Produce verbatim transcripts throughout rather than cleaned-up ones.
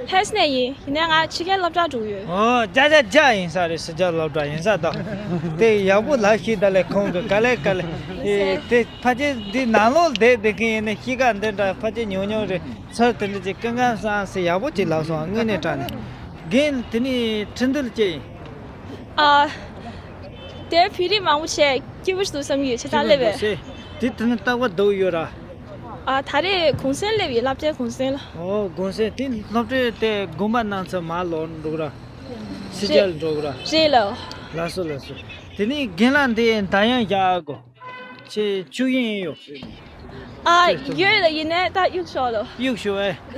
ལྷ་ས་ནས་ཡིན། ཡིན་ནའི་ང་ཕྱི་རྒྱལ་སློབ་གྲྭ་འགྲོ་གི་ཡོད། ཨོ་བརྒྱ་ཆ་བརྒྱ་ཡིན་ས་རེད། ཕྱི་རྒྱལ་སློབ་གྲྭ་ཡིན་ས་དང་། དེ་ཡག་པོ་ལབ་ཤིག་ད་ལས་ཁོང་གི་ག་ལེ་ག་ལེ། ཨེ་དེ་ཕལ་ཆེར་འདི་ནང་ལོགས་བསྡད་བསྡད་མཁན་ཡིན་ན་གཤིས་ཀ་འདི་འདྲ་ཕལ་ཆེར་ཉུང་ཉུང་རེད། ཚུར་དེ་འདྲ་ཅིག་སྐུ་ཁམས་བཟང་ཟེར་ཡག་པོ་ཅིག་ལབ་སོང་། དངོས་གནས་དྲང་གནས། རྒན་དེ་ནས་ཁྲིན་ཏུ་ལ་སྐྱེས་ཡིན། ཨ། དེར་བོད་རིགས་མང་པོ་བྱས་སྐྱིད་པོ་ཞིག་འདུག་བསམ་གྱི་ཡོད། ཁྱེད་རང་སླེབས་པས། དེ་དེ་ནི་རྟག་པར་སྡུག་ཡོད་ར། ཨ། ད་རེས་གུང་སེང་སླེབས་ཡིན། སློབ་གྲྭའི་གུང་སེང་ལ། ཨོ་གུང་སེང་དེ་སློབ་གྲྭའི་དེ་དགོན་པ་ནང་ཚུར་མར་ལོག་འགྲོ་གི་ར། ཕྱི་རྒྱལ་ལ་འགྲོ་གི་ར། རེད་ལ། ལགས་སོ་ལགས་སོ། དེ་ནས་རྒན་ལགས་འདི་འདར་དབྱངས་བཞག་གོ། ཁྱེད་ཆོས་དབྱིངས་ཡོད། ཨ། ཡོད་ལ། ཡིན་ནའི་ད་གཡུག་ཞོག་ལ། གཡུག་ཞོག་ཨེ། ཨ།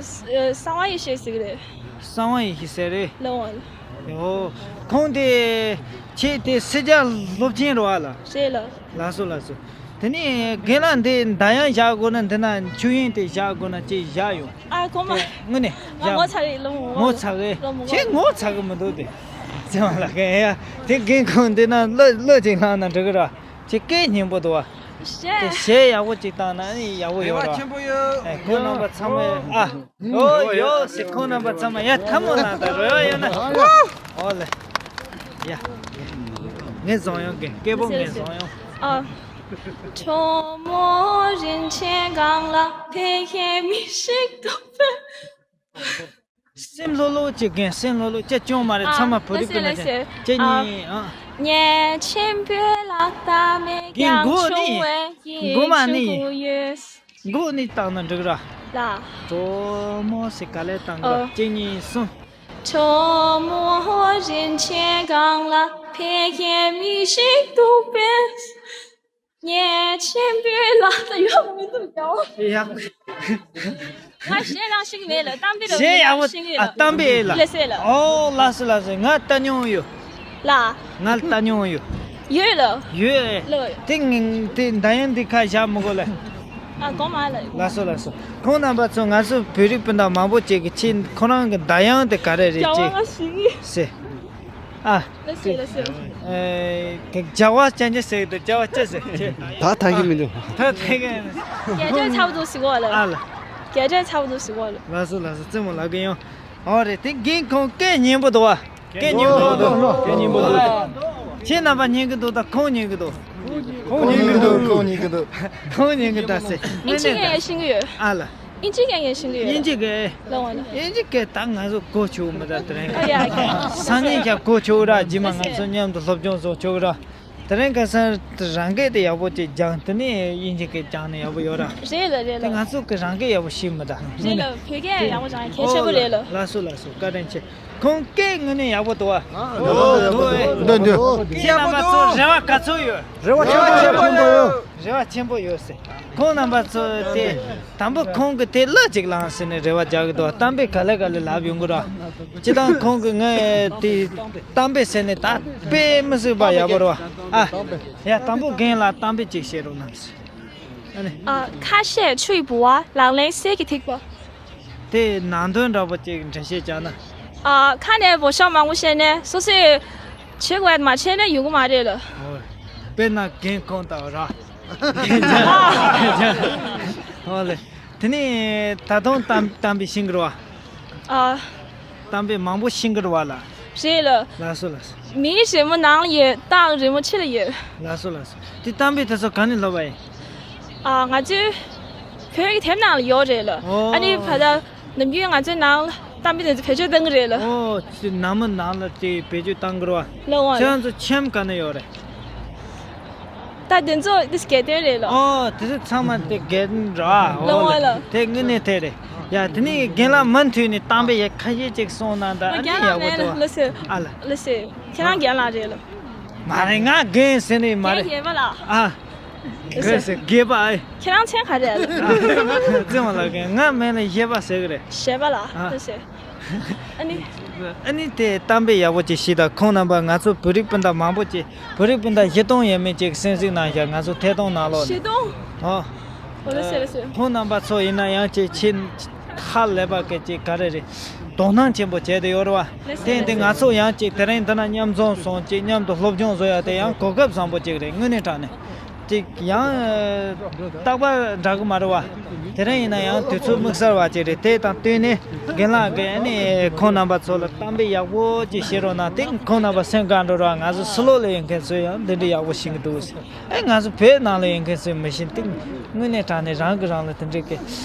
གསང་བ་ཡེ་ཤེས་ཟེར་གི་རེད། གསང་བ་ཡེ་ཤེས་ཟེར་རེད། ལོ། ཡོ། ཁོང་དེ་ཁྱེད་དེ་ཕྱི་རྒྱལ་སློབ་ཆེན་རེད་པ་ལ། རེད་ལ། ལགས་སོ་ལགས་སོ། དེ་ནས་རྒན་ལགས་འདི་འདར་དབྱངས་བཞག་དགོས་ན། འདི་ན་ཆོས་དབྱིངས་དེ་བཞག་དགོས་ན་ཅིག་བཞག་ཡོང་། ཨ། གོང་མ། དངོས་གནས་ང་ངོ་ཚ་གི་ལོ། ངོ་ཚ་གི། ལོ་ངོ་ཁྱེད་ངོ་ཚ་གི་མི་འདུག་དེ། ཚེ་དབང་ལགས་ཀྱིས་ཡ། དེ་རྒན་ཁོང་འདི་ན་གླུ་གླུ་ཅིག་བླངས་ན་འགྲིག་གི་ར། ཁྱེད་སྐད་སྙན་པོ་འདུག་བ། དེ་གཞས་ཡག་པོ་ཅིག་བཏང་ན་ནི་ཡག་པོ་ཡོད་ར། རེ་བ་ཆེན་པོ་ཡོད། ཨེ་ཁོང་རྣམ་པ་ཚང་མས། ཨ། ཨོ་ཡོ་སི། ཁོང་རྣམ་པ་ཚང་མ་ཡ་ཐལ་མོ་ལངས་དང་། རོལ་བ་ཡོད་ན། ཨོ་ལེ། ཡ། ངས་བཟང་ཡོང་གི། སྐད་པོ་ངས་བཟང་ཡོང་། ཨ། སེམས་ལྷོད་ལྷོད་བྱེད་མཁན། སེམས་ལྷོད་ལྷོད་བྱེད། སྐྱོན་མ་རེད། ཨ། ཚང་མ་བོད་རིགས་སྤུན་ཟླ་ལགས་སེ། ཁྱེད་ཨ། གཉིས། ཨ། རྒན་མགོ་ནི། མགོ་མ་ནི། མགོ་ནི་བཏང་ན་འགྲིག་ར། ལ། གྲོ་མོ་ཟེར་ག་ལེར་བཏང་གི་ར། ཨོ། གཅིག་གཉིས་གསུམ། ངས་ཆེན་པོའི་ལག་ཏུ་ཡོང་མི་འདུག་ཀྱང་། ཡག་ང་གཞས་རང་ཤེས་ཀྱི་མེད་ལ། གཏམ་དཔེ་རང་གཞས་ཡག་པོ་ཤེས་ཀྱི་ཡོད་ལ། ཨ། གཏམ་དཔེ་ལ། ལགས་སེ་ལ། ཨོ་ལགས་སོ་ལགས་སོ། ང་ལྟ་མྱོང་ཡོད། ལ། ང་ལྟ་མྱོང་ཡོད། ཡོད་ལ། ཡོད། ལ། དེ་ངས་དེ་འདར་དབྱངས་འདི་ཁ་བཞག་མི་དགོས་ལ། ཨ། གོང་མ་ལ། ལགས་སོ་ལགས་སོ། ཁོང་རྣམ་པ་ཚོ། ང་ཚོ་བོད་རིགས་སྤུན་ཟླ་མང་པོ་ཅིག་གིས་ཁྱེད་ཁོ་རང་གི་འདར་དབྱངས་དེ་ག་རེ་རེད་ཅེས་ཟེར། ཨ། ལགས་སེ་ལགས་སེ། ཨེ། དེ་བྱ་བ་ཅན་གྱི་ཟེར་གི་འདུག་བྱ་བ་ཅན་ཟེར་ཅེས། ད་ཐང་གི་མི་འདུག་ད་ཐང་གི། རྒྱ་ཆ་ཚ་པོ་འདུག་ཟེར་གོ་ལ། ཨ་ལ། རྒྱ་ཆ་ཚ་པོ་འདུག་ཟེར་གོ་ལ། ལགས་སོ་ལགས་སོ། རྩེད་མོ་ལབ་གི་ཡོང་། ཨོ་རེད། དེ་རྒན་ཁོང་སྐད་སྙན་པོ་འདུག་བ། སྐད་སྙན་པོ་འདུག་སྐད་སྙན་པོ་འདུག་ཁྱེད་རྣམ་པ་སྙན་གི་འདུག་ད་ཁོང་སྙན་གི་འདུག་ཁོང་སྙན་གི་འདུག་ཁོང་སྙན་གི་འདུག་ཁོང་སྙན་གི་འདུག་ཟེར། ཨིན་ཇི་སྐད་ཤེས་ཀྱི་ཡོད། ཨ་ལ། ཨིན་ཇི་སྐད་ཤེས་ཀྱི་ཡོད། ཨིན་ཇི་སྐད། ལོ་ཝང་ལ། ཨིན་ཇི་སྐད་ད་ང་ཚོ་གོ་ཆོད་མི་ད། དེ་རིང་ཨ་ཡ། སང་ཉིན་ཀྱང་གོ་ཆོད་ར། རྗེས་མ་ང་ཚོ་མཉམ་དུ་སློབ་སྦྱོང་བཟོ་ཆོག་ར། དེ་རིང་ཁ་སང་རང་སྐད་དེ་ཡག་པོ་ཅིག་སྦྱངས། དེ་ནས་དབྱིན་ཇི་སྐད་སྦྱངས་ནས་ཡག་པོ་ཡོད་ར། རེད་ལ་རེད་ལ། དེ་ང་ཚོ་གི་རང་སྐད་ཡག་པོ་ཤེས་མི་ད། རེད་ལ། བོད་སྐད་ཡག་པོ་སྦྱངས་གལ་ཆེན་པོ་རེད་ལ། ལགས་སོ་ལགས་སོ། བཀའ་དྲིན་ཆེ། ཁོང་སྐད་དངོས་གནས་ཡག་པོ་འདུག་བ། འདུག་འདུག་འདུག་ཁྱེད་རྣམ་པ་ཚོ་རེ་བ་ག་ཚོད་ཡོད། རེ་བ་ཆེན་པོ་ཡོད། རེ་བ་ཆེན་པོ་ཡོད་ཟེར། ཁོང་རྣམ་པ་ཚོ་དེ་དང་པོ་ཁོང་གི་དེ་གླུ་ཅིག་བླངས་ཟེར་ནས་རེ་བ་རྒྱག་གི་འདུག་གཏམ་དཔེ་ག་ལེ་ག་ལེ་ལབ་ཡོང་གི་ར། སྤྱིར་བཏང་ཁོང་གི་ངའི་དེ་གཏམ་དཔེ་ཟེར་ནས་ད་དཔེ་མི་སྲིད་པ་ཡག་པོ་རེད་བ། ཨ། ཡ། དང་པོ་རྒན་ལགས་གཏམ་དཔེ་ཅིག་བཤད་རོགས་གནང་ཟེར། ཨ་ནི། ཨ། ཁ་བཤད་ཆུ་ཡི་ལྦུ་བ། ལག་ལེན་གསེར་གྱི་ཐིགས་པ། དེ་ནང་དོན་འདྲ་པོ་ཅིག་འགྲེལ་བཤད་བྱས་ན། ཨ། ཁ་ནས་འབོད་ཤོག་མང་པོ་བཤད་ནས་སོ་སོས་བྱེད་དགོས་མ་བྱས་ན་ཡོང་གི་མ་རེད་ལ། ཨོ། དཔེར་ན་རྒན་ཁོང་ལྟ་བུ་ར། ཨོ་ལེ། དེ་ནས་ད་དུང་གཏམ་གཏམ་དཔེ་ཤེས་ཀྱི་རེད་བ། ཨ། གཏམ་དཔེ་མང་པོ་ཤེས་ཀྱི་རེད་བ་ལ། རེད་ལ། ལགས་སོ་ལགས་སོ། མིའི་རི་མོ་ནང་ལ་ཡོད། རྟའང་རི་མོ་ཕྱི་ལ་ཡོད། ལགས་སོ་ལགས་སོ། དེ་གཏམ་དཔེ་དེ་ཚོ་ག་ནས་ལྷོད་པ་ཡིན། ཨ། ང་ཚོའི་བོད་ཀྱི་དེབ་ནང་ལ་ཡོད་རེད་ལ། ཨོ། ཨ་ནི་ཕ་ད་ནམ་རྒྱུན་ང་ཚོའི་ནང་ལ་གཏམ་དཔེ་དེ་ཚོ་བེད་སྤྱོད་གཏང་གི་རེད་ལ། ཨོ། དེ་ནང་མི་ནང་ལ་དེ་བེད་སྤྱོད་གཏང་གི་རེད་བ། ལགས་འོང་། ཁྱེད་རང་ཚོ་ཁྱིམ་ག་ནས་ཡོད་རེད། ད་དེ་ཚོ་དེ་སྒེར་དོན་རེད་ལ། ཨོ། དེ་ཚོ་ཚང་མ་དེ་སྒེར་དོན་རེད་བ། ལགས་འོང་ལ། དེ་དངོས་གནས་དེ་རེད། ཡ། དེ་ནས་རྒན་ལགས་མུ་མཐུད་ནས་གཏམ་དཔེ་ཡ་ཁ་ཤས་ཅིག་གསུངས་གནང་དང་། ཨ་ནི་ཡག་པོ་འདུག་ལགས་སེ། ཨ་ལ། ལགས་སེ། ཁྱེད་རང་རྒན་ལགས་རེད་ལ། མ་རེད། ང་རྒན་ཟེར་ནི་མ་རེད། རྒན་ཡེ་པ་ལ། ཨ། རྒན་ཟེར། རྒན་པ་ཨེ། ཁྱེད་རང་མཚན་ག་རེ་ལ། ཨ། ཙི་མ་ལ་རྒན། ང་མིང་ལ་ཡེ་པ་ཟེར་གི་རེད། ཡེ་པ་ལ། ཨ། ལགས་སེ། ཨ་ནི། ཨ་ནི་དེ་གཏམ་དཔེ་ཡག་པོ་ཅིག་ཤེས་དང་། ཁོང་རྣམ་པ་ང་ཚོ་བོད་རིགས་སྤུན་ཟླ་མང་པོ་ཅིག་བོད་རིགས་སྤུན་ཟླ་བཞི་སྟོང་ཡས་མས་ཅིག་གསན་གཟིགས་གནང་བཞག་ང་ཚོ་ཐད་གཏོང་ནང་ལོགས་ནས། བཞི་སྟོང་། ཨོ། ཨོ་ལགས་སེ་ལགས་སེ། ཁོང་རྣམ་པ་ཚོ་ཡིན་ན་ཡང་ཅིག་ཆེས་ཧ་ལས་པ་གི་ཅིག་ག་རེ་རེད། དོ་སྣང་ཆེན་པོ་བྱས་ཏེ་ཡོད་རེད་བ། ལགས་སེ་དེ་ཡིན་ཏེ་ལགས་སེ། ང་ཚོ་ཡང་ཅིག་དེ་རིང་འདི་ན་མཉམ་འཛོམས་སོང་ཅིག་མཉམ་དུ་སློབ་སྦྱོང་བཟོ་ཡ་དེ་ཡང་གོ་སྐབས་བཟང་པོ་ཅིག་རེད། དངོས་གནས་དྲང་གནས། ཅིག་ཡང་རྟག་པར་འདྲ་གི་མ་རེད་བ། དེ་རིང་ཡིན་ན་ཡང་དུས་ཚོད་དམིགས་བསལ་བ་ཅིག་རེད། དེ་དང་བསྟུན་ནས་རྒན་ལགས་ཀྱིས་ཨ་ནི་ཁོང་རྣམ་པ་ཚོ་ལ་གཏམ་དཔེ་ཡག་པོ་ཅིག་བཤད་རོགས་གནང་། དེ་ཁོང་རྣམ་པ་སེམས་དགའ་འགྲོ་རོགས། ང་ཚོ་ཕྱི་ལོགས་ལ་ཡོད་མཁན་ཚོས་ཡང་འདི་འདྲ་ཡག་པོ་ཤེས་ཀྱི་འདུག་ཟེར། ཨེ་ང་ཚོ་བོད་ནང་ལ་ཡོད་མཁན་ཚོས་མི་ཤེས། དེ་དངོས་གནས་དྲང་གནས་རང་གིས་རང་ལ་དེ་འདྲའི་གི་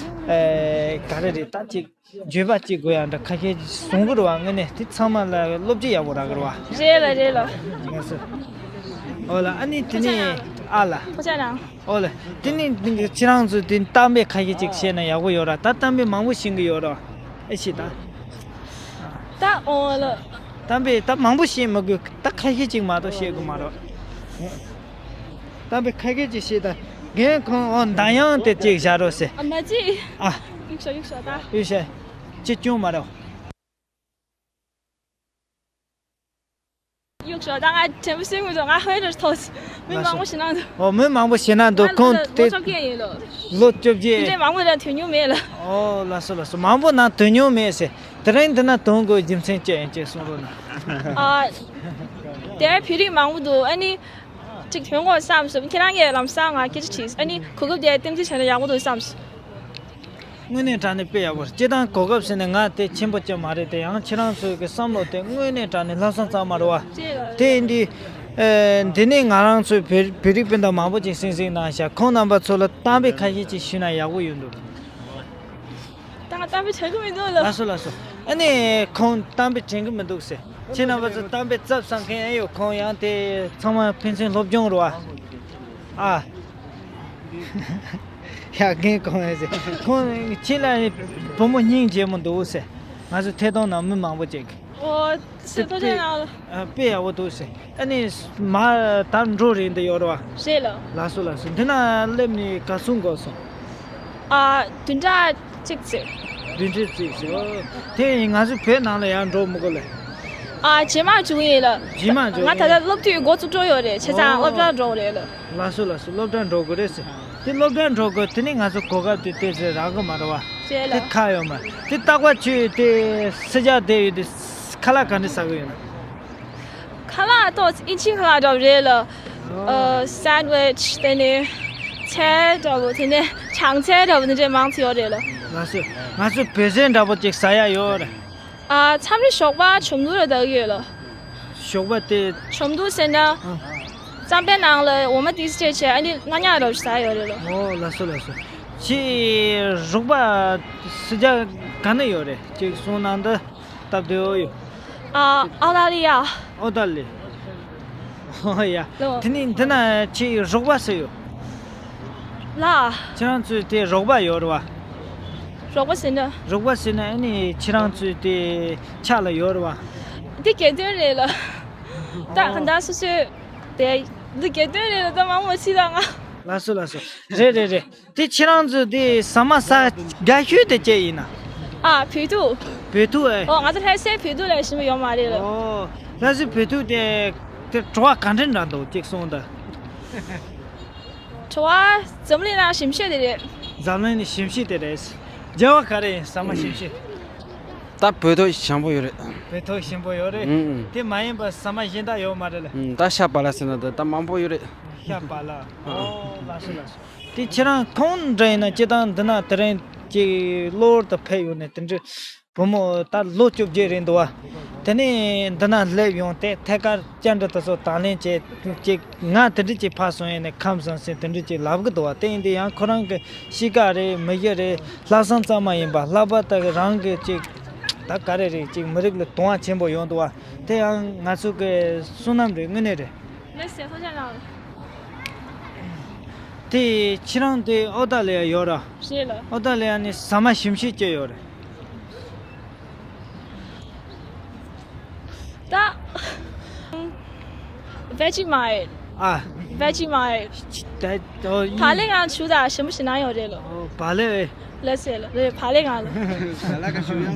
ཨེ་ག་རེ་རེད། ད་ཅིག་བརྗོད་པ་གཅིག་དགོས་ཡ་འདྲ་ཁ་ཤས་གསུང་གི་རེད་བ། དངོས་གནས་དེ་ཚང་མ་ལ་བློ་སྐྱེད་ཡག་པོ་རག་གི་རེད་བ། རེད་ལ་རེད་ལ། ལགས་སོ། འོ་ལ་ཨ་ནི་དེ་ནས་ཨ་ལ། ཁོ་ཅག་རང་། འོ་ལ་དེ་ནས་ཁྱེད་རང་ཚོས་དེ་གཏམ་དཔེ་ཁ་ཤས་ཅིག་བཤད་ན་ཡག་པོ་ཡོད་ར། ད་གཏམ་དཔེ་མང་པོ་ཤེས་ཀྱི་ཡོད་ར། ཨེ་ཤེས་ད། ད་འོ་ལ། གཏམ་དཔེ་ད་མང་པོ་བཤད་མི་དགོས། ད་ཁ་ཤས་ཅིག་མ་གཏོགས་བཤད་དགོས་མ་རེད། གཏམ་དཔེ་ཁ་ཤས་ཅིག་བཤད་ད། རྒན་ཁོང་འོ་མདའ་ཡང་དེ་ཅིག་བཞག་རོགས་ཟེར། ཨ་མ་ཅི། ཨ། གཡུག་ཤོག་གཡུག་ཤོག་ད། གཡུག་ཤོག་ཅི་སྐྱོན་མ་རེད། གཡུག་ཤོག་ད། ང་དྲན་པ་གསོས་མི་འདུག་ང་ཧོད་རུ་ཐོག་མི་མང་པོ་ཞིག་ནང་དུ། འོ་མི་མང་པོ་ཞིག་ནང་དུ། ང་ཁོང་ལོ་དེ་བཅོ་བརྒྱད་ཡིན་ལོ། ལོ་བཅོ་བརྒྱད། དེ་འདྲའི་མང་པོ་ལ་དོན་མྱོང་མེད་ལ། འོ་ལགས་སོ་ལགས་སོ། མང་པོ་ནང་དོན་མྱོང་མེད་ཟེར། དེ་རིང་འདི་ན་དོན་དགོས་རྒྱུ་མཚན་ཅི་ཡིན་ཅེས་གསུང་རོགས་གནང་། ཨ། དེར་བོད་རིགས་མང་པོ་འདུག་ཨ་ནི། གཅིག་ཐོན་དགོས་བསམ་སོང་། ཁྱེད་རང་གིས་ལམ་སང་ང་སྐད་ཆ་དྲིས། ཨ་ནི་གོ་སྐབས་དེ་བསྟན་འཛིན་བྱས་ན་ཡག་པོ་འདུག་བསམ་སོང་། དངོས་གནས་དྲང་གནས་དཔེ་ཡག་པོ་རེད། སྤྱིར་བཏང་གོ་སྐབས་ཟེར་ནས་ང་དེ་ཆེན་པོ་ཅིག་མ་རེད་དེ། ཡང་ཁྱེད་རང་ཚོའི་གི་བསམ་བློ་དེ་དངོས་གནས་དྲང་གནས་ལྷག་བསམ་གཙང་མ་རེད་བ། དེ་ཡིན་དུས། ཨེ། འདི་ནས་ང་རང་ཚོའི་བོད་བོད་རིགས་སྤུན་ཟླ་མང་པོ་ཅིག་སིང་སིང་གནང་ཤག་ཁོང་རྣམ་པ་ཚོ་ལ་གཏམ་དཔེ་ཁ་ཤས་ཅིག་ཞུས་ན་ཡག་པོ་ཡོད་འདུག་ད་ང་གཏམ་དཔེ་དྲན་གི་མི་འདུག་ལ། ལགས་སོ་ལགས་སོ། ཨ་ནི་ཁོང་གཏམ་དཔེ་དྲན་གི་མི་འདུག་ཟེར། ཁྱེད་རྣམ་པ་ཚོ་གཏམ་དཔེ་བརྩམས་བསམ་མཁན་ཨེ་ཡོད། ཁོང་ཡང་དེ་ཚང་མ་ཕན་ཚུན་སློབ་སྦྱོང་རེད་བ། ཨ། ཡ་རྒན་ཁོང་ཨེ་ཟེར། ཁོང་ཁྱེད་ལ་བུ་མོ་སྙིང་རྗེ་མོ་འདུག་ཟེར། ང་ཚོ་ཐད་གཏོང་ནང་མི་མང་པོ་ཅིག་ཨོ། ཚེ་ཐོ་ཅན་ནང་ལ། ཨ། དཔེ་ཡག་པོ་འདུག་ཟེར། ཨ་ནི་མ་ད་འགྲོ་རེད་འདི་ཡོད་རེད་བ། རེད་ལ། ལགས་སོ་ལགས་སོ། འདི་ན་སླེབས་ནས་ག་ཚོད་འགོར་སོང་། ཨ། བདུན་ཕྲག་གཅིག་ཙམ། བདུན་ཕྲག་གཅིག་ཙམ། ཨོ། དེ་ཡིན་ང་ཚོ་བོད་ནང་ལ་ཡང་འགྲོ་མི་དགོས་ལེ། ཨ། རྗེས་མ་འཇུག་ཡིན་ལ། རྗེས་མ་འཇུག་ང་ད་ཡིན། ལྟ་སློབ་དུས་འགོ་བཙུགས་འགྲོ་ཡོད་རེད། བྱས་ཙང་ཨོ། སློབ་གྲྭ་འགྲོ་རེད་ལ། ལགས་སོ་ལགས་སོ། སློབ་གྲྭ་འགྲོ་དགོས་རེད་ཟེར། དེ་སློབ་གྲྭ་འགྲོ་དགོས། དེ་ནས་ང་ཚོ་གོ་སྐབས་དེ་ཏོག་ཙམ་རག་གི་མ་རེད་བ། རེད་ལ། དེ་ཁག་ཡོད་མ་རེད། དེ་རྟག་པར་ཁྱོད་དེ་ཕྱི་རྒྱལ་བསྡད་ཡོད་དུས་ཁ་ལག་ག་འདྲ་ཟ་གི་ཡོད་ན། ཁ་ལག་ཏོག་ཙམ་ཨིན་ཇི་ཁ་ལག་འདྲ་བོ་རེད་ལ། ཨ། སན་ཝིཆ་དེ་ནས་ཚལ་འདྲ་བོ། དེ་ནས་བྱང་ཚལ་འདྲ་བོ་དེ་འདྲས་མང་ཙམ་ཡོད་རེད་ལ། ལགས་སོ། ང་ཚོ་བོད་ཟས་འདྲ་པོ་ཅིག་ཟ་ཡ་ཡོད་རེད། ཨ། མཚམས་རེ་ཞོགས་པ་ཆུ་བུར་ལ་ལྡག་གི་ཡོད་ལ། ཞོགས་པ་དེ། ཆུ་བུར་ཟེར་ན། ཨ། རྩམ་པའི་ནང་ལ་འོ་མ་ཏིས་སྤྲད་བྱས་ཨ་ནི་སྣ་ཉག་རོ་ཟ་ཡོད་རེད་ལ། ཨོ། ལགས་སོ་ལགས་སོ། ཁྱེད་རོགས་པ་ཕྱི་རྒྱལ་ག་ན་ཡོད་རེད་ཅིག་གསུངས་གནང་ད། སྟབས་བདེ་བོ་ཡོད། ཨ། ཨོ་སྟྲ་ལི་ཡ། ཨོ་སྟྲ་ལི། ཨོ་ཡ། ལོ། དེ་ནི་འདི་ན་ཁྱེད་རོགས་པ་སུ་ཡོད། ལ། ཁྱེད་རང་ཚོའི་དེ་རོགས་པ་ཡོད་རེད་བ། རོགས་པ་ཟེར་ན། རོགས་པ་ཟེར་ན་ཨ་ནི་ཁྱེད་རང་ཚོའི་དེ་ཕྱག་ལ་ཡོད་རེད་བ། འདི་གྱེར་འདོན་རེད་ལ། ད་ག་འདྲ་སོ་སོའི་དེ་འདི་གྱེར་འདོན་རེད་ལ། ད་མང་མ་ཕྱི་ལ་ང་། ལགས་སོ་ལགས་སོ། རེད་རེད་རེད། དེ་ཁྱེད་རང་ཚོ་དེ་ཟ་མ་ཟ་དགའ་ཤོས་དེ་ཅི་ཡིན་ན། ཨ། བོད་ཐུག་བོད་ཐུག་ཨེ། ཨོ། ང་ཚོ་ལྷ་སའི་བོད་ཐུག་ལས་ཞིམ་པོ་ཡོད་མ་རེད་ལ། ཨོ། ལྷ་སའི་བོད་ཐུག་དེ་དེ་བྲོ་བ་ག་འདྲ་འདྲ་འདུག་ཅིག་གསུངས་དང་། བྲོ་བ་འཛམ་གླིང་ནང་ཞིམ་ཤོས་དེ་རེད། འཛམ་གླིང་ནས་ཞིམ་ཤོས་དེ་རེད། རྒྱལ་བ་ག་རེ་ཡིན་ཟ་མ་ཞིམ་ཤོས། ད་བོད་ཐུག་ཞིམ་པོ་ཡོད་རེད། བོད་ཐུག་ཞིམ་པོ་ཡོད་རེད། ཨུ་ཨུ། དེ་མ་ཡིན་པ་ཟ་མ་གཞན་དག་ཡོད་མ་རེད་ལ། ཨུ། ད་ཤ་བག་ལ་ཟེར་ན་ད་ད་མང་པོ་ཡོད་རེད། ཤ་བག་ལ། ཨོ། ལགས་སོ་ལགས་སོ། དེ་ཁྱེད་རང་ཁོང་འདྲ་ཡིན་ན་སྤྱིར་བཏང་འདི་ན་དེ་རིང་ཅིག་གློ་བུར་དུ་ཕེབས་ཡོང་ནས། དེ་འདྲའི་བུ་མོ་ད་ལོ་བཅོ་བརྒྱད་རེད་འདུག་བ། དེ་ནས་འདི་ན་སླེབས་ཡོང་སྟེ་ཐད་ཀར་བཅར་འདྲི་དེ་ཚོ་དང་ལེན་བྱས་ཅིག་ང་དེ་འདྲ་ཅིག་ཕར་སོང་ཡིན་ནས་ཁམས་བཟང་ཟེར་དེ་འདྲ་ཅིག་ལབ་གི་འདུག་བ། དེ་ཡིན་དུས་ཡང་ཁོ་རང་གི་གཤིས་ཀ་རེད། མི་གཞི་རེད། ལྷག་བསམ་གཙང་མ་ཡིན་པ། ལྷག་པར་དུ་རང་གི་ཅིག་ད་ག་རེ་རེད། ཅིག་མི་རིགས་ལ་དུང་བ་ཆེན་པོ་ཡོང་འདུག་བ། དེ་ཡང་ང་ཚོ་གི་བསོད་ནམས་རེད། དངོས་གནས་རེད། ལགས་སོ། ཐུགས་རྗེ་གནང་། དེ་ཁྱེད་རང་དེ་ཨོ་སྟྲ་ལི་ཡ་ཡོད་ར། རེད་ལ། ཨོ་སྟྲ་ལི་ཡ་ནས་ཟ་མ་ཞིམ་ཤོས་ཅི་ཡོད་རེད། ད། Vegemite། ཨ། Vegemite། ད་ཨོ། བག་ལེབ་གང་ཞུ་ད་ཞིམ་པོ་ཞིག་ན་ཡོད་རེད་ལོ། ཨོ། བག་ལེབ་ཨེ། ལགས་སེ་ལ་རེད། བག་ལེབ་གང་ལ།